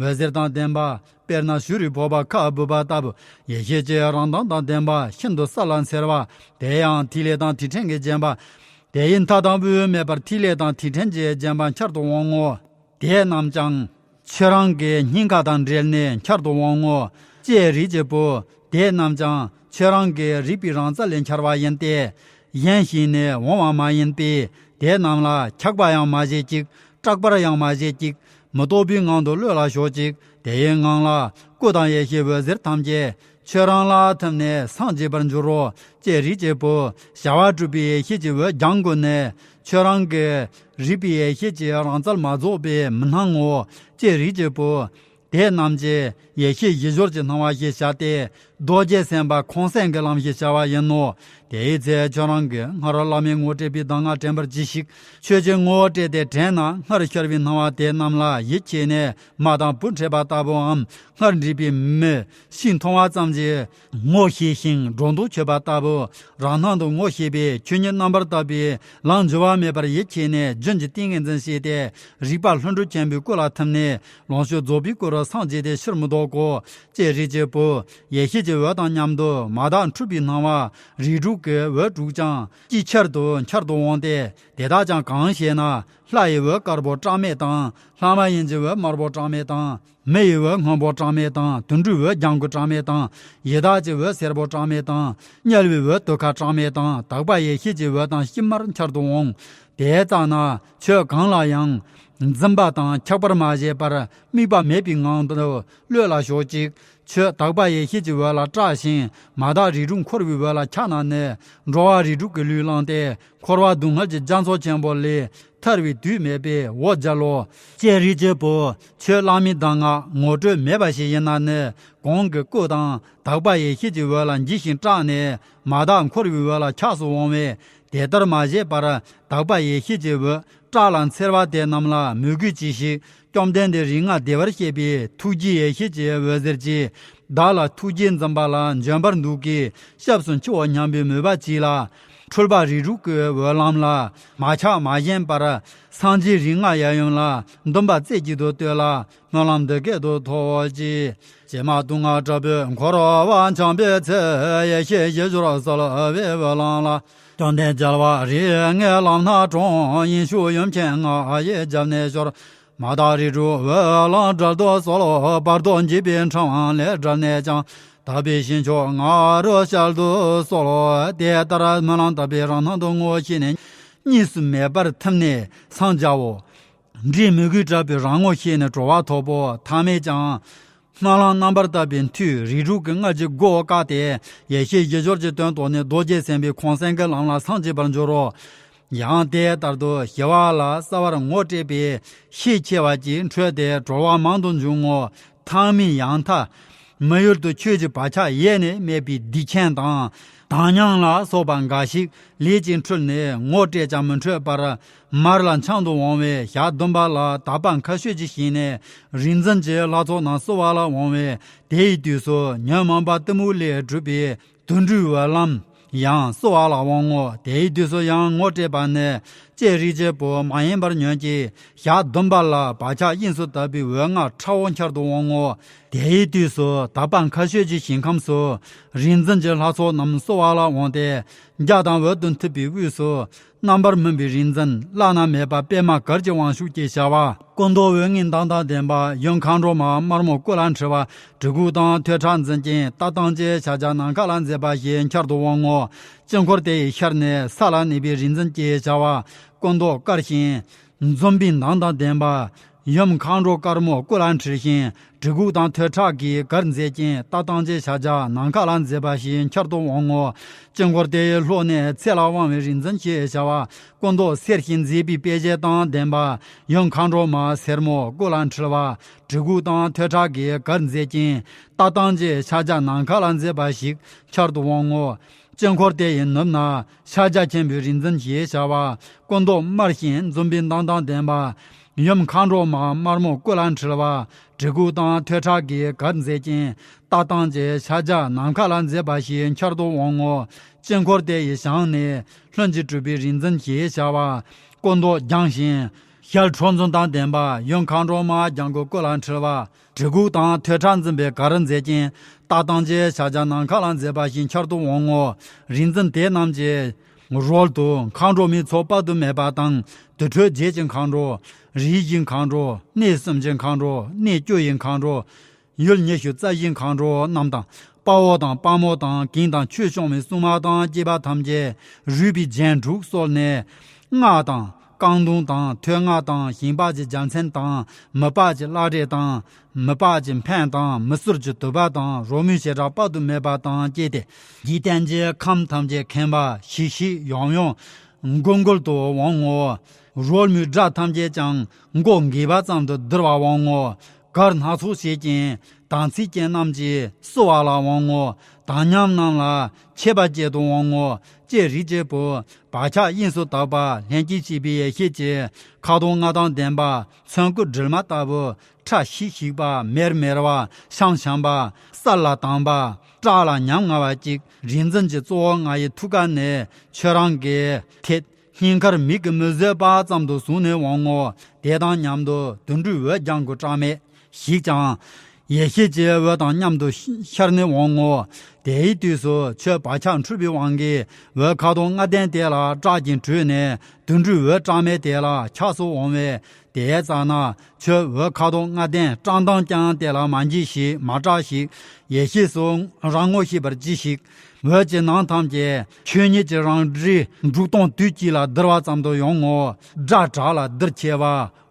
འོད་ཟེར་དང་ལྡན་པ། དཔེར་ན་བྱུ་རུའི་ཕོར་པ་ཁ་སྦུབ་པ་ལྟ་བུ། ཡེ་ཤེས་ཀྱི་རང་མདངས་དང་ལྡན་པ། ཤིན་ཏུ་གསལ་ལ་འཚེར་བ། དེ་ཡང་ཐིག་ལེ་དང་ཐིག་ཕྲན་གྱིས་བརྒྱན་པ། དེ་ཡི་མཐའ་དང་དབུས་མེད་པར་ཐིག་ལེ་དང་ཐིག་ཕྲན་གྱིས་བརྒྱན་པ་འཆར་དུ་འོང་ངོ་། དེ་རྣམས་ཀྱང་ཁྱོད་རང་གི་སྙིང་ག་དང་འབྲེལ་ནས་འཆར་དུ་འོང་ངོ་། ལྕེ་རིགས་ཀྱི་བུ། དེ་རྣམས་ཀྱང་ཁྱོད་རང་གི་རིག་པའི་རང་རྩལ་ལས་འཆར་བ་ཡིན་ཏེ། གཞན་ཞིག་ནས་འོང་བ་མ་ཡིན་པས། དེ་རྣམས་ལ་འཆག་པ་ཡང་མ་བྱེད་ཅིག་སྐྲག་པར་ཡང་མ་བྱེད་ཅིག་མི་རྟོག་པའི་ངང་དུ་གློད་ལ་ཞོག་ཅིག་དེ་ཡི་ངང་ལ་སྐུ་དང་ཡེ་ཤེས་འོད་ཟེར་ཐམས་ཅད་ཁྱོད་རང་ལ་ཐིམ་ནས་སངས་རྒྱས་པར་འགྱུར་རོ། ལྕེ་རིགས་ཀྱི་བུ། བྱ་བ་གྲུབ་པའི་ཡེ་ཤེས་ཀྱི་འོད་ལྗང་གུ་ནས་ཁྱོད་རང་གི་རིག་པའི་ཡེ་ཤེས་ཀྱི་རང་རྩལ་མ་རྫོགས་པས་མི་སྣང་ངོ་། ལྕེ་རིགས་ཀྱི་བུ། དེ་རྣམས་ཀྱི་ཡེ་ཤེས་བཞི་སྦྱོར་གྱི་སྣང་བ་ཞེས་བྱ་སྟེ། རྡོ་རྗེ་སེམས་དཔའ་ཁོང་གསེང་གི་ལམ་ཞེས་བྱ་བ་ཡིན་ནོ། དེའི་ཚེ་ཁྱོད་རང་གིས་སྔར་བླ་མའི་ངོ་སྤྲད་པའི་གདམས་ངག་དྲན་པར་གྱིས་ཤིག་ཁྱོད་ཀྱིས་ངོ་སྤྲད་དེ་དྲན་ན། སྔར་ཤར་བའི་སྣང་བ་དེ་རྣམས་ལ་ཡིད་ཆེས་ནས་མ་དང་བུ་འཕྲད་པ་ལྟ་བུའམ། སྔར་འདྲིས་པའི་མི་ཞིག་མཐོང་བ་ཙམ་གྱིས་ངོ་ཤེས་ཤིང་སྒྲོ་འདོགས་ཆོད་པ་ལྟ་བུ། རང་སྣང་དུ་ངོ་ཤེས་པས་ཁྱོད་ཉིད་རྣམ་པར་དག་པའི་ལམ་འགྱུར་བ་མེད་པར་ཡིད་ཆེས་ནས་རྒྱུན་གྱི་ཏིང་ངེ་འཛིན་བྱས་ཏེ། རིག་པ་ལྷུན་གྲུབ་ཆེན་པོའི་སྐུ་ལ་ཐིམ་ནས། ལོངས་སྤྱོད་རྫོགས་པའི་སྐུ་རུ་སངས་རྒྱས་ཏེ་ཕྱིར་མི་ལྡོག་གོ། ལྕེ་རིགས་ཀྱི་བུ། ཡེ་ཤེས་ཀྱི་འོད་དང་མཉམ་དུ་མ་དག་འཁྲུལ་པའི་སྣང་བ་རིགས་དྲུག་གི་འོད་དྲུག་ཀྱང་ཅིག་ཆར་དུ་འཆར་དུ་འོང་སྟེ། དེ་དག་ཀྱང་གང་ཞེ་ན། ལྷ་ཡི་འོད་དཀར་པོ་བཀྲག་མེད་དང་། ལྷ་མ་ཡིན་གྱི་འོད་དམར་པོ་བཀྲག་མེད་དང་། མི་ཡི་འོད་སྔོན་པོ་བཀྲག་མེད་དང་། དུད་འགྲོའི་འོད་ལྗང་གུ་བཀྲག་མེད་དང་། ཡི་དྭགས་ཀྱི་འོད་སེར་པོ་བཀྲག་མེད་དང་། དམྱལ་བའི་འོད་དུད་ཁ་བཀྲག་མེད་དང་། དག་པ་ཡེ་ཤེས་ཀྱི་འོད་དང་གཤིབས་མར་འཆར་དུ་འོང་། དེ་ཙ་ན་ཁྱོད་གང་ལ་ཡང་འཛིན་པ་དང་འཆག་པར་མ་བྱེད་པར། དམིགས་པ་མེད་པའི་ངང་དུ་གློད་ལ་ཞོག་ཅིག་ཁྱོད་དག་པ་ཡེ་ཤེས་ཀྱི་འོད་ལ་སྐྲག་ཅིང་། མ་དག་རིགས་དྲུག་འཁོར་བའི་འོད་ལ་ཆགས་ན་ནི། འགྲོ་བ་རིགས་དྲུག་གི་ལུས་བླངས་ཏེ། འཁོར་བ་སྡུག་བསྔལ་གྱི་རྒྱ་མཚོ་ཆེན་པོ་ལས་ཐར་བའི་དུས་མེད་པས་འོ་བརྒྱལ་ལོ། ལྕེ་རིགས་ཀྱི་བུ། ཁྱོད་བླ་མའི་གདམས་ངག་ངོ་སྤྲོད་མེད་པ་ཞིག་ཡིན་ན་ནི། གོང་གི་སྐུ་དང་དག་པ་ཡེ་ཤེས་ཀྱི་འོད་ལ་འཇིགས་ཤིང་སྐྲག་ནས། མ་དག་འཁོར་བའི་འོད་ལ་ཆགས་སུ་འོང་བས། དེ་ལྟར་མ་བྱས་པར། དག་པ་ཡེ་ཤེས་ཀྱི་འོད་བཀྲག་ལ་འཚེར་བ་དེ་རྣམས་ལ་མོས་གུས་གྱིས་ཤིག་བཅོམ་ལྡན་འདས་རིགས་ལྔ་བདེ་བར་གཤེགས་པའི་ཐུགས་རྗེའི་ཡེ་ཤེས་ཀྱི་འོད་ཟེར་གྱིས། བདག་ལ་ཐུགས་རྗེས་འཛིན་པ་ལ་འབྱོན་པར་འདུག་གིས། སྐྱབས་སུ་མཆིའོ་སྙམ་པའི་མོས་པ་གྱིས་ལ། འཁྲུལ་པ་རིགས་དྲུག་གི་འོད་ལམ་ལ་མ་ཆགས་མ་ཞེན་པར། སངས་རྒྱས་རིགས་ལྔ་ཡབ་ཡུམ་ལ་འདུན་པ་རྩེ་གཅིག་ཏུ་གཏོད་ལ། སྨོན་ལམ་འདི་སྐད་དུ་ཐོབ་ཅིག་ཀྱེ་མ་སྡུག་བསྔལ་དྲག་པོས་འཁོར་བར་འཁྱམས་པའི་ཚེ། ཡེ་ཤེས་བཞི་སྦྱོར་གསལ་བའི་འོད་ལམ་ལ། བཅོམ་ལྡན་རྒྱལ་བ་རིགས་ལྔའི་ལམ་སྣ་དྲོངས། ཡེ་ཤེས་ཡུམ་ཆེན་ལྔ་ཡི་རྒྱབ་ནས་ཤོར། མ་དག་རིགས་དྲུག་འོད་ལམ་བསྒྲལ་དུ་གསོལ། བར་དོ་འཇིགས་པའི་འཕྲང་ལས་བསྒྲལ་ནས་ཀྱང་། དག་པའི་ཞིང་མཆོག་ང་རུ་གཤེགས་དུ་གསོལ། དེ་ལྟར་སྨོན་ལམ་དག་པའི་རང་སྣང་དུ་ངོ་ཤེས་ནས། གཉིས་སུ་མེད་པར་ཐིམ་ནས་སངས་རྒྱའོ། འདྲིས་མོས་གུས་དྲག་པོས་རང་ངོ་ཤེས་ནས་གྲོལ་བ་ཐོབ་བོ། ཐ་མས་ཀྱང་། སྨོན་ལམ་རྣམ་པར་དག་པའི་མཐུས་རིགས་དྲུག་གི་སྔར་གྱི་སྒོ་བཀག་སྟེ། ཡེ་ཤེས་བཞི་སྦྱོར་གྱི་དོན་རྟོགས་ནས་རྡོ་རྗེ་སེམས་དཔའི་ཁོང་གསེང་གི་ལམ་ལ་སངས་རྒྱས་པར་འགྱུར་རོ། ཡང་དེ་ལྟར་དུ་ཞི་བ་ལ་གསལ་བར་ངོ་སྤྲད་པས་ཤས་ཆེ་བ་གྱིས་འཕྲོས་ཏེ་གྲོལ་བ་མང་དུ་འབྱུང་ངོ་། ཐ་མའི་ཡང་མཐའ། མི་ཡུལ་དུ་ཆོས་ཀྱི་བག་ཆགས་ཡེ་ནས་མེད་པའི་སྡིག་ཆེན་དང་། དམ་ཉམས་ལ་སོགས་པ་འགའ་ཞིག་ལས་ཀྱིས་འཁྲུལ་ནས་ངོ་སྤྲད་ཀྱང་མི་འཕྲོད་པར་མར་ལ་འཕྱང་དུ་འོང་བས། ཞག་བདུན་པ་ལ་དག་པ་མཁའ་སྤྱོད་ཀྱི་ཞིང་ནས་རིག་འཛིན་གྱི་ལྷ་ཚོགས་རྣམས་བསུ་བ་ལ་འོང་བས། དེའི་དུས་སུ་ཉོན་མོངས་པ་གཏི་མུག་ལས་གྲུབ་པའི་དུད་འགྲོའི་འོད་ལམ་ཡང་བསུ་བ་ལ་འོང་ངོ་། དེའི་དུས་སུ་ཡང་ངོ་སྤྲད་པ་ནི་ལྕེ་རིག་བྱེད་པོ་མ་ཡིན་པར་ཉོན་ཅིག། ཞག་བདུན་པ་ལ་བག་ཆགས་དབྱིངས་སུ་དག་པའི་འོད་ལྔ་ཁྲ་བོ་འཆར་དུ་འོང་ངོ་། དེའི་དུས་སུ་དག་པ་མཁའ་སྤྱོད་ཀྱི་ཞིང་ཁམས་སུ་རིག་འཛིན་གྱི་ལྷ་ཚོགས་རྣམས་བསུ་བ་ལ་འོང་སྟེ། འཇའ་དང་འོད་དུ་འཐིབས་པའི་དབུས་སུ་རྣམ་པར་སྨིན་པའི་རིག་འཛིན་བླ་ན་མེད་པ་པདྨ་གར་གྱི་དབང་ཕྱུག་ཅེས་བྱ་བ། སྐུ་མདོག་འོད་ལྔའི་མདངས་དང་ལྡན་པ། ཡུམ་མཁའ་འགྲོ་མ་དམར་མོ་སྐུ་ལ་འཁྲིལ་བ། གྲི་གུག་དང་ཐོད་ཁྲག་འཛིན་ཅིང་ལྟ་སྟངས་ཀྱི་ཕྱག་རྒྱ་ནམ་མཁའ་ལ་མཛེས་པ་ཞིག་འཆར་དུ་འོང་ངོ་། དཀྱིལ་འཁོར་དེ་ཡི་ཤར་ནས་ས་ལ་གནས་པའི་རིག་འཛིན་ཅེས་བྱ་བ། སྐུ་མདོག་དཀར་ཞིང་འཛུམ་པའི་མདངས་དང་ལྡན་པ། ཡུམ་མཁའ་འགྲོ་དཀར་མོ་སྐུ་ལ་འཁྲིལ་ཞིང་གྲི་གུག་དང་ཐོད་ཁྲག་གིས་གར་མཛད་ཅིང་ལྟ་སྟངས་ཀྱི་ཕྱག་རྒྱ་ནམ་མཁའ་ལ་མཛེས་པ་ཞིག་འཆར་དུ་འོང་ངོ་། དཀྱིལ་འཁོར་དེ་ཡི་ལྷོ་ནས་ཚེ་ལ་དབང་བའི་རིག་འཛིན་ཞེས་བྱ་བ། སྐུ་མདོག་སེར་ཞིང་མཛེས་པའི་དཔེ་བྱད་དང་ལྡན་པ། ཡུམ་མཁའ་འགྲོ་མ་སེར་མོ་སྐུ་ལ་འཁྲིལ་བ། གྲི་གུག་དང་ཐོད་ཁྲག་གིས་གར་མཛད་ཅིང་ལྟ་སྟངས་ཀྱི་ཕྱག་རྒྱ་ནམ་མཁའ་ལ་མཛེས་པ་ཞིག་འཆར་དུ་འོང་ངོ་། དཀྱིལ་འཁོར་དེ་ཡི་ནུབ་ན་ཕྱག་རྒྱ་ཆེན་པོའི་རིག་འཛིན་ཞེས་བྱ་བ། སྐུ་མདོག་དམར་ཞིང་འཛུམ་པའི་མདངས་དང་ལྡན་པ། ཡུམ་མཁའ་འགྲོ་མ་དམར་མོ་སྐུ་ལ་འཁྲིལ་བ། གྲི་གུག་དང་ཐོད་ཁྲག་གིས་གར་མཛད་ཅིང་ལྟ་སྟངས་ཀྱི་ཕྱག་རྒྱ་ནམ་མཁའ་ལ་མཛེས་པ་ཞིག་འཆར་དུ་འོང་ངོ་། དཀྱིལ་འཁོར་དེ་ཡི་བྱང་ནས་ལྷུན་གྱིས་གྲུབ་པའི་རིག་འཛིན་ཞེས་བྱ་བ། སྐུ་མདོག་ལྗང་ཞིང་ཞལ་ཁྲོ་འཛུམ་དང་ལྡན་པ། ཡུམ་མཁའ་འགྲོ་མ་ལྗང་གུ་སྐུ་ལ་འཁྲིལ་བ། གྲི་གུག་དང་ཐོད་ཁྲག་འཛིན་པའི་གར་མཛད་ཅིང་ལྟ་སྟངས་ཀྱི་ཕྱག་རྒྱ་ནམ་མཁའ་ལ་མཛེས་པ་ཞིག་འཆར་དུ་འོང་ངོ་། རིག་འཛིན་དེ་རྣམས་ཀྱི་རོལ་དུ་མཁའ་འགྲོ་མའི་ཚོགས་དཔག་ཏུ་མེད་པ་དང་། དུར་ཁྲོད་བརྒྱད་ཀྱི་མཁའ་འགྲོ། རིའི་བཞིའི་མཁའ་འགྲོ། གནས་གསུམ་གྱི་མཁའ་འགྲོ། གནས་བཅུ་ཡི་མཁའ་འགྲོ། ཡུལ་ཉི་ཤུ་རྩ་བཞིའི་མཁའ་འགྲོ་རྣམས་དང་། དཔའ་བོ་དང་དཔའ་མོ་དང་། གིང་དང་ཆོས་སྐྱོང་བའི་སྲུང་མ་དང་བཅས་པ་ཐམས་ཅད་རུས་པའི་རྒྱན་དྲུག་གསོལ་ནས། སྔགས་དང་རྐང་དུང་དང་ཐོད་རྔ་དང་ཞིང་པ་གྱི་རྒྱལ་མཚན་དང་། མི་ལྤགས་ཀྱི་བླ་བྲེ་དང་། མི་ལྤགས་ཀྱི་འཕན་དང་། མི་གསུར་གྱི་དུ་བ་དང་། རོལ་མོའི་བྱེ་བྲག་དཔག་ཏུ་མེད་པ་དང་བཅས་ཏེ། འཇིག་རྟེན་གྱི་ཁམས་ཐམས་ཅད་ཁེངས་པ་ཤིག་ཤིག་ཡོམ་ཡོམ་འགུལ་འགུལ་དུ་འོང་ངོ་། རོལ་མོའི་སྒྲ་ཐམས་ཅད་ཀྱང་མགོ་འགས་པ་ཙམ་དུ་བསྡུར་བ་འོང་ངོ་། གར་སྣ་ཚོགས་བྱེད་ཅིང་དམ་ཚིག་ཅན་རྣམས་ཀྱིས་བསུ་བ་ལ་འོང་ངོ་། དམ་ཉམས་རྣམས་ལ་མཆོད་པ་བྱེད་དུ་འོང་ངོ་། ལྕེ་རིག་བྱེད་པོ་བག་ཆགས་དབྱིངས་སུ་དག་པ་ལྷན་སྐྱེས་ཤེས་པའི་ཡེ་ཤེས་ཀྱི་ཁ་དོག་ལྔ་དང་ལྡན་པ། ཚོན་སྐུད་དྲིལ་མ་ལྟ་བུ། ཁྲ་ཤིག་ཤིག་པ། མེར་མེར་བ། ཤམ་ཤམ་པ། གསལ་ལ་དྭངས་པ། བཀྲག་ལ་ཉམ་ང་བ་ཅིག། རིག་འཛིན་གྱི་གཙོ་བོ་ང་ཡི་ཐུགས་ཀ་ནས་ཁྱོད་རང་གི་ཐད་སྙིང་ཁར་མིག་གིས་མི་བཟོད་པ་ཙམ་དུ་བཟུང་ནས་འོང་ངོ་། དེ་དང་མཉམ་དུ་དུད་འགྲོའི་འོད་ལྗང་གུ་བཀྲག་མེད་ཞིག་ཀྱང་། ཡེ་ཤེས་ཀྱི་འོད་དང་མཉམ་དུ་ཤར་ནས་འོང་ངོ་། དེའི་དུས་སུ་ཁྱོད་བག་ཆགས་འཁྲུལ་པའི་དབང་གིས་འོད་ཁ་དོག་ལྔ་ལྡན་དེ་ལ་སྐྲག་ཅིང་བྲོས་ནས། དུད་འགྲོའི་འོད་བཀྲག་མེད་དེ་ལ་འཆགས་སུ་འོང་བས། དེའི་ཙ་ན་ཁྱོད་འོད་ཁ་དོག་ལྔ་ལྡན་བཀྲག་མདངས་ཀྱང་དེ་ལ་མ་འཇིགས་ཤིག། མ་སྐྲག་ཞིག། ཡེ་ཤེས་སུ་རང་ངོ་ཤེས་པར་གྱིས་ཤིག། འོད་ཀྱི་ནང་ཐམས་ཅད་ཆོས་ཉིད་ཀྱི་རང་སྒྲས་འབྲུག་སྟོང་དུས་གཅིག་ལ་བསྡུར་བ་ཙམ་དུ་ཡོང་ངོ་། སྒྲ་དྲག་ལ་བསྡུར་ཆེ་བ།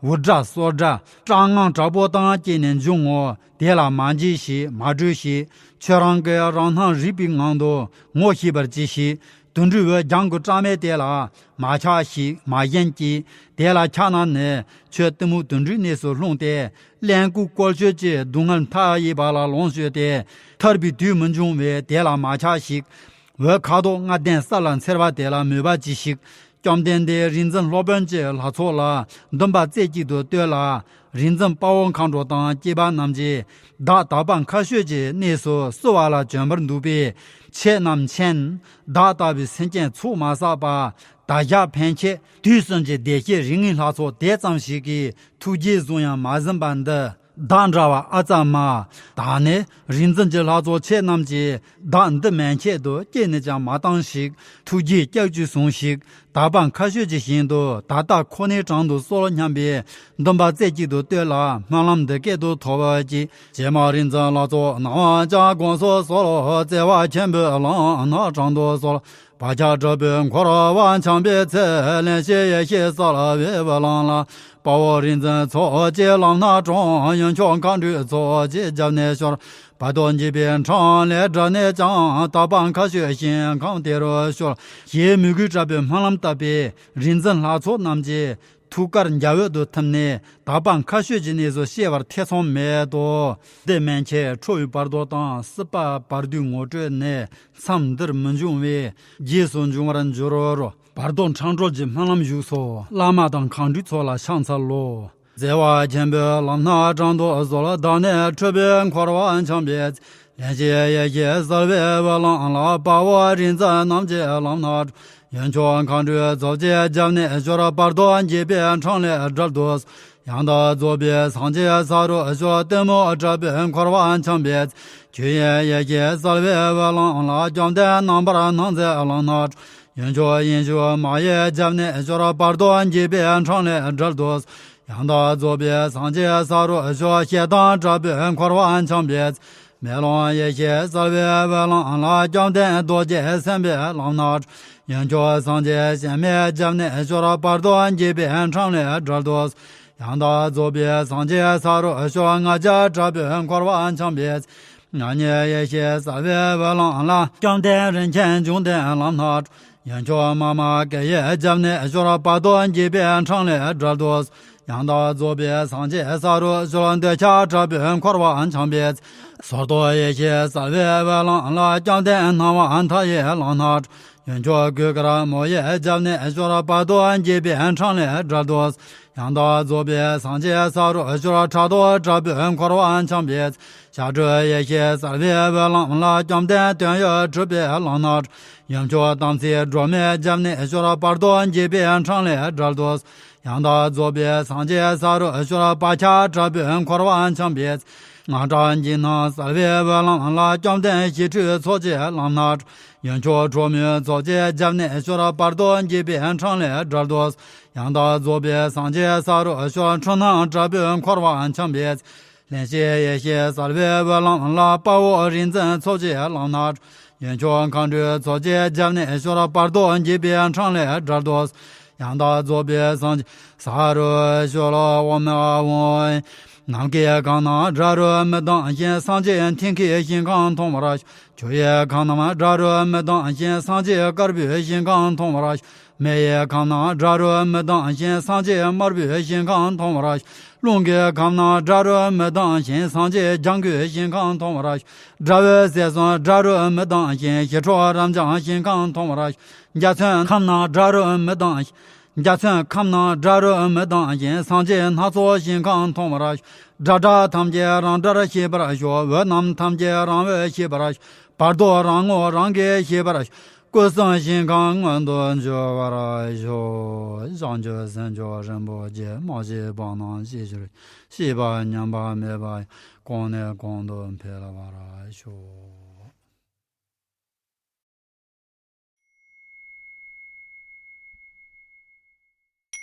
འུར་སྒྲ་སོར་སྒྲ་སྐྲག་ངང་དྲག་པོ་དང་བཅས་ནས་འབྱུང་ངོ་། དེ་ལ་མ་འཇིགས་ཤིག། མ་བྲོས་ཤིག། ཁྱོད་རང་གི་རང་སྣང་རིག་པའི་ངང་དུ་ངོ་ཤེས་པར་གྱིས་ཤིག། དུད་འགྲོའི་འོད་ལྗང་གུ་བཀྲག་མེད་དེ་ལ་མ་ཆགས་ཤིག། མ་ཞེན་ཅིག། དེ་ལ་ཆགས་ན་ནི་ཁྱོད་གཏི་མུག་དུད་འགྲོའི་གནས་སུ་ལྷུང་སྟེ། གླེན་ལྐུགས་བཀོལ་སྤྱོད་ཀྱི་སྡུག་བསྔལ་མཐའ་ཡས་པ་ལ་ལོངས་སྤྱོད་དེ། ཐར་པའི་དུས་མི་འབྱུང་བས་དེ་ལ་མ་ཆགས་ཤིག། འོད་ཁ་དོག་ལྔ་ལྡན་གསལ་ལ་འཚེར་བ་དེ་ལ་མོས་པ་གྱིས་ཤིག། བཅོམ་ལྡན་འདས་རིག་འཛིན་སློབ་དཔོན་གྱི་ལྷ་ཚོགས་ལ་འདུན་པ་རྩེ་གཅིག་ཏུ་བསྟོད་ལ། རིག་འཛིན་དཔའ་བོ་མཁའ་འགྲོ་དང་བཅས་པ་རྣམས་ཀྱིས་བདག་དག་པ་མཁའ་སྤྱོད་ཀྱི་གནས་སུ་བསུ་བ་ལ་བྱོན་པར་འདུག་པས། ཁྱེད་རྣམས་མཁྱེན། བདག་ལྟ་བུའི་སེམས་ཅན་ཚོགས་མ་བསགས་པ། བདག་ཞག་ཕན་ཆད་དུས་གསུམ་གྱི་བདེ་གཤེགས་རིགས་ལྔའི་ལྷ་ཚོགས་དེ་ཙམ་ཞིག་གིས་ཐུགས་རྗེས་བཟུང་ཡང་མ་ཟིན་པ་འདི། བདག་འདྲ་བ་ཨ་ཙ་མ། ད་ནི་རིག་འཛིན་གྱི་ལྷ་ཚོགས་ཁྱེད་རྣམས་ཀྱིས་བདག་འདི་མན་ཆད་དུ་སྐྱེ་ནས་ཀྱང་མ་བཏང་ཞིག། ཐུགས་རྗེས་སྐྱབས་ཀྱིས་ཟུངས་ཤིག། དག་པ་མཁའ་སྤྱོད་ཀྱི་ཞིང་དུ་ད་ལྟ་ཁོ་ནའི་དྲུང་དུ་གསོལ་སྙམ་པའི་འདུན་པ་རྩེ་གཅིག་ཏུ་བསྟོད་ལ་སྨོན་ལམ་འདི་སྐད་དུ་ཐོབ་ཅིག། ཀྱེ་མ་རིག་འཛིན་ལྷ་ཚོགས་སྣང་བ་བྱ་དགོངས་སུ་གསོལ། བརྩེ་བ་ཆེན་པོས་ལམ་སྣ་དྲུང་དུ་གསོལ། བག་ཆགས་དྲག་པོས་འཁོར་བ་འཁྱམས་པའི་ཚེ། བླན་ཆེན་ཡེ་ཤེས་གསལ་བའི་དབུ་ལམ་ལ། དཔའ་བོ་རིག་འཛིན་ཚོགས་ཀྱིས་ལམ་སྣ་དྲོངས། ཡུལ་མཆོག་མཁའ་འགྲོའི་ཚོགས་ཀྱིས་རྒྱབ་ནས་ཤོར། བར་དོ་འཇིགས་པའི་འཕྲང་ལས་བསྒྲལ་ནས་ཀྱང་། དག་པ་མཁའ་སྤྱོད་ཞིང་ཁམས་དེ་རུ་ཤོག། ཞེས་མོས་གུས་དྲག་པོས་སྨོན་ལམ་བཏབ་པས་རིག་འཛིན་ལྷ་ཚོགས་རྣམས་ཀྱིས་ ཐུགས་ཀར་འཇའ་འོད་དུ་ཐིམ་ནས་དག་པ་མཁའ་སྤྱོད་ཀྱི་གནས་སུ་སྐྱེ་བར་ཐེ་ཚོམ་མེད་དོ། འདི་མན་ཆད་ཁྲོ་བའི་བར་དོ་དང་སྲིད་པ་བར་དོའི་ངོ་སྤྲོད་ནས་མཚམས་འདིར་མི་འབྱུང་བས་རྗེས་སུ་འབྱུང་བར་འགྱུར་རོ། བར་དོ་འཕྲང་སྒྲོལ་གྱི་སྨོན་ལམ་བཞུགས་སོ། བླ་མ་དང་མཁའ་འགྲོའི་ཚོགས་ལ་ཕྱག་འཚལ་ལོ། བརྩེ་བ་ཆེན་པོས་ལམ་སྣ་དྲང་དུ་གསོལ། བདག་ནི་འཁྲུལ་པས་འཁོར་བ་འཁྱམས་པའི་ཚེ། ལན་ཅིག་ཡེ་ཤེས་གསལ་བའི་འོད་ལམ་ལ། དཔའ་བོ་རིག་འཛིན་རྣམས་ཀྱི་ལམ་སྣ། ཡུལ་མཆོག་མཁའ་འགྲོའི་ཚོགས་ཀྱིས་རྒྱབ་ནས་སྐྱོར། བར་དོ་འགྱེད་པའི་འཕྲང་ལས་བསྒྲལ་དུ། ཡང་དག་རྫོགས་པའི་སངས་རྒྱས་ས་རུ་གཤེགས། གཏི་མུག་དྲག་པོས་འཁོར་བ་འཁྱམས་པའི་ཚེ། ཆོས་དབྱིངས་ཡེ་ཤེས་གསལ་བའི་འོད་ལམ་ལ། བཅོམ་ལྡན་རྣམ་པར་སྣང་མཛད་ལམ་སྣ། ཡུལ་མཆོག་དབྱིངས་ཕྱུག་མ་ཡིས་རྒྱབ་ནས་སྐྱོར། བར་དོ་འགྱེད་པའི་འཕྲང་ལས་བསྒྲལ་དུ། ཡང་དག་རྫོགས་པའི་སངས་རྒྱས་ས་རུ་གཤེགས། ཞེ་སྡང་དྲག་པོས་འཁོར་བ་འཁྱམས་པའི་ཚེ། མེ་ལོང་ཡེ་ཤེས་གསལ་བའི་འོད་ལམ་ལ། བཅོམ་ལྡན་རྡོ་རྗེ་སེམས་དཔའི་ལམ་སྣ། ཡུལ་མཆོག་སངས་རྒྱས་སྤྱན་མས་རྒྱབ་ནས་སྐྱོར། བར་དོ་འགྱེད་པའི་འཕྲང་ལས་བསྒྲལ་དུ། ཡང་དག་རྫོགས་པའི་སངས་རྒྱས་ས་རུ་གཤེགས། ང་རྒྱལ་དྲག་པོས་འཁོར་བ་འཁྱམས་པའི་ཚེ། མྱ་ངན་ཡེ་ཤེས་གསལ་བའི་འོད་ལམ་ལ། བཅོམ་ལྡན་རིན་ཆེན་འབྱུང་ལྡན་ལམ་སྣ། ཡུལ་མཆོག་མཱ་མ་ཀཱི་ཡིས་རྒྱབ་ནས་སྐྱོར། བར་དོ་འགྱེད་པའི་འཕྲང་ལས་བསྒྲལ་དུ། ཡང་དག་རྫོགས་པའི་སངས་རྒྱས་ས་རུ་གཤེགས། འདོད་ཆགས་དྲག་པོས་འཁོར་བ་འཁྱམས་པའི་ཚེ། ཟོར་གཏོགས་ཡེ་ཤེས་གསལ་བའི་འོད་ལམ་ལ། བཅོམ་ལྡན་སྣང་བ་མཐའ་ཡས་ལམ་སྣ། ཡུལ་མཆོག་གུར་དཀར་མོ་ཡིས་རྒྱབ་ནས་སྐྱོར། བར་དོ་འགྱེད་པའི་འཕྲང་ལས་བསྒྲལ་དུ། ཡང་དག་རྫོགས་པའི་སངས་རྒྱས་ས་རུ་གཤེགས། ཕྲག་དོག་དྲག་པོས་འཁོར་བ་འཁྱམས་པའི་ཚེ། ཞབས་དྲུང་ཡེ་ཤེས་གསལ་བའི་འོད་ལམ་ལ། བཅོམ་ལྡན་དོན་ཡོད་གྲུབ་པའི་ལམ་སྣ། ཡུལ་མཆོག་དམ་ཚིག་སྒྲོལ་མས་རྒྱབ་ནས་སྐྱོར། བར་དོ་འགྱེད་པའི་འཕྲང་ལས་བསྒྲལ་དུ། ཡང་དག་རྫོགས་པའི་སངས་རྒྱས་ས་རུ་གཤེགས། བག་ཆགས་དྲག་པོས་འཁོར་བ་འཁྱམས་པའི་ཚེ། སྔགས་གྲགས་འཇིགས་སྣང་གསལ་བའི་འོད་ལམ་ལ། བཅོམ་ལྡན་ཞི་ཁྲོའི་ཚོགས་ཀྱི་ལམ་སྣ། ཡུལ་མཆོག་གྲོག་མོའི་ཚོགས་ཀྱིས་རྒྱབ་ནས་སྐྱོར། བར་དོ་འགྱེད་པའི་འཕྲང་ལས་བསྒྲལ་དུ། ཡང་དག་རྫོགས་པའི་སངས་རྒྱས་ས་རུ་གཤེགས། འཁྲུལ་སྣང་དྲག་པོས་འཁོར་བ་འཁྱམས་པའི་ཚེ། ལན་ཅིག་ཡེ་ཤེས་གསལ་བའི་འོད་ལམ་ལ། དཔའ་བོ་རིག་འཛིན་ཚོགས་ཀྱི་ལམ་སྣ། ཡུལ་མཆོག་མཁའ་འགྲོའི་ཚོགས་ཀྱིས་རྒྱབ་ནས་སྐྱོར། བར་དོ་འགྱེད་པའི་འཕྲང་ལས་བསྒྲལ་དུ། ཡང་དག་རྫོགས་པའི་སངས་རྒྱས་ས་རུ་གཤེགས། ཨོཾ་ཨཱཿཧཱུྃ། ནམ་མཁའི་ཁམས་རྣམས་དགྲ་རུ་མི་ལྡང་ཞིང་། སངས་རྒྱས་མཐིང་གི་ཞིང་ཁམས་མཐོང་བར་ཤོག། ཆུ་ཡི་ཁམས་རྣམས་དགྲ་རུ་མི་ལྡང་ཞིང་། སངས་རྒྱས་དཀར་པོའི་ཞིང་ཁམས་མཐོང་བར་ཤོག། མེ་ཡི་ཁམས་རྣམས་དགྲ་རུ་མི་ལྡང་ཞིང་། སངས་རྒྱས་དམར་པོའི་ཞིང་ཁམས་མཐོང་བར་ཤོག། རླུང་གི་ཁམས་རྣམས་དགྲ་རུ་མི་ལྡང་ཞིང་། སངས་རྒྱས་ལྗང་གུའི་ཞིང་ཁམས་མཐོང་བར་ཤོག། དགྲ་བོའི་ཟས་གསུམ་དགྲ་རུ་མི་ལྡང་ཞིང་། ཞི་ཁྲོ་རབ་འབྱམས་ཞིང་ཁམས་མཐོང་བར་ཤོག། འཇའ་ཚོན་ཁམས་རྣམས་དགྲ་རུ་མི་ལྡང་ཞིང་། འཇའ་ཚོན་ཁམས་རྣམས་དགྲ་རུ་མི་ལྡང་ཞིང་། སངས་རྒྱས་སྣ་ཚོགས་ཞིང་ཁམས་མཐོང་བར་ཤོག། དགྲ་དགྲ་ཐམས་ཅད་རང་དགྲར་ཤེས་པར་ཤོག། འོད་རྣམས་ཐམས་ཅད་རང་འོད་ཤེས་པར་ཤོག། བར་དོ་རང་ངོ་རང་གིས་ཤེས་པར་ཤོག། སྐུ་གསུམ་ཞིང་ཁམས་མངོན་དུ་གྱུར་པར་ཤོག། བྱང་ཆུབ་སེམས་མཆོག་རིན་པོ་ཆེ། མ་སྐྱེས་པ་རྣམས་སྐྱེ་གྱུར་ཅིག། སྐྱེས་པ་ཉམས་པ་མེད་པ་ཡང་། གོང་ནས་གོང་དུ་འཕེལ་བར་ཤོག།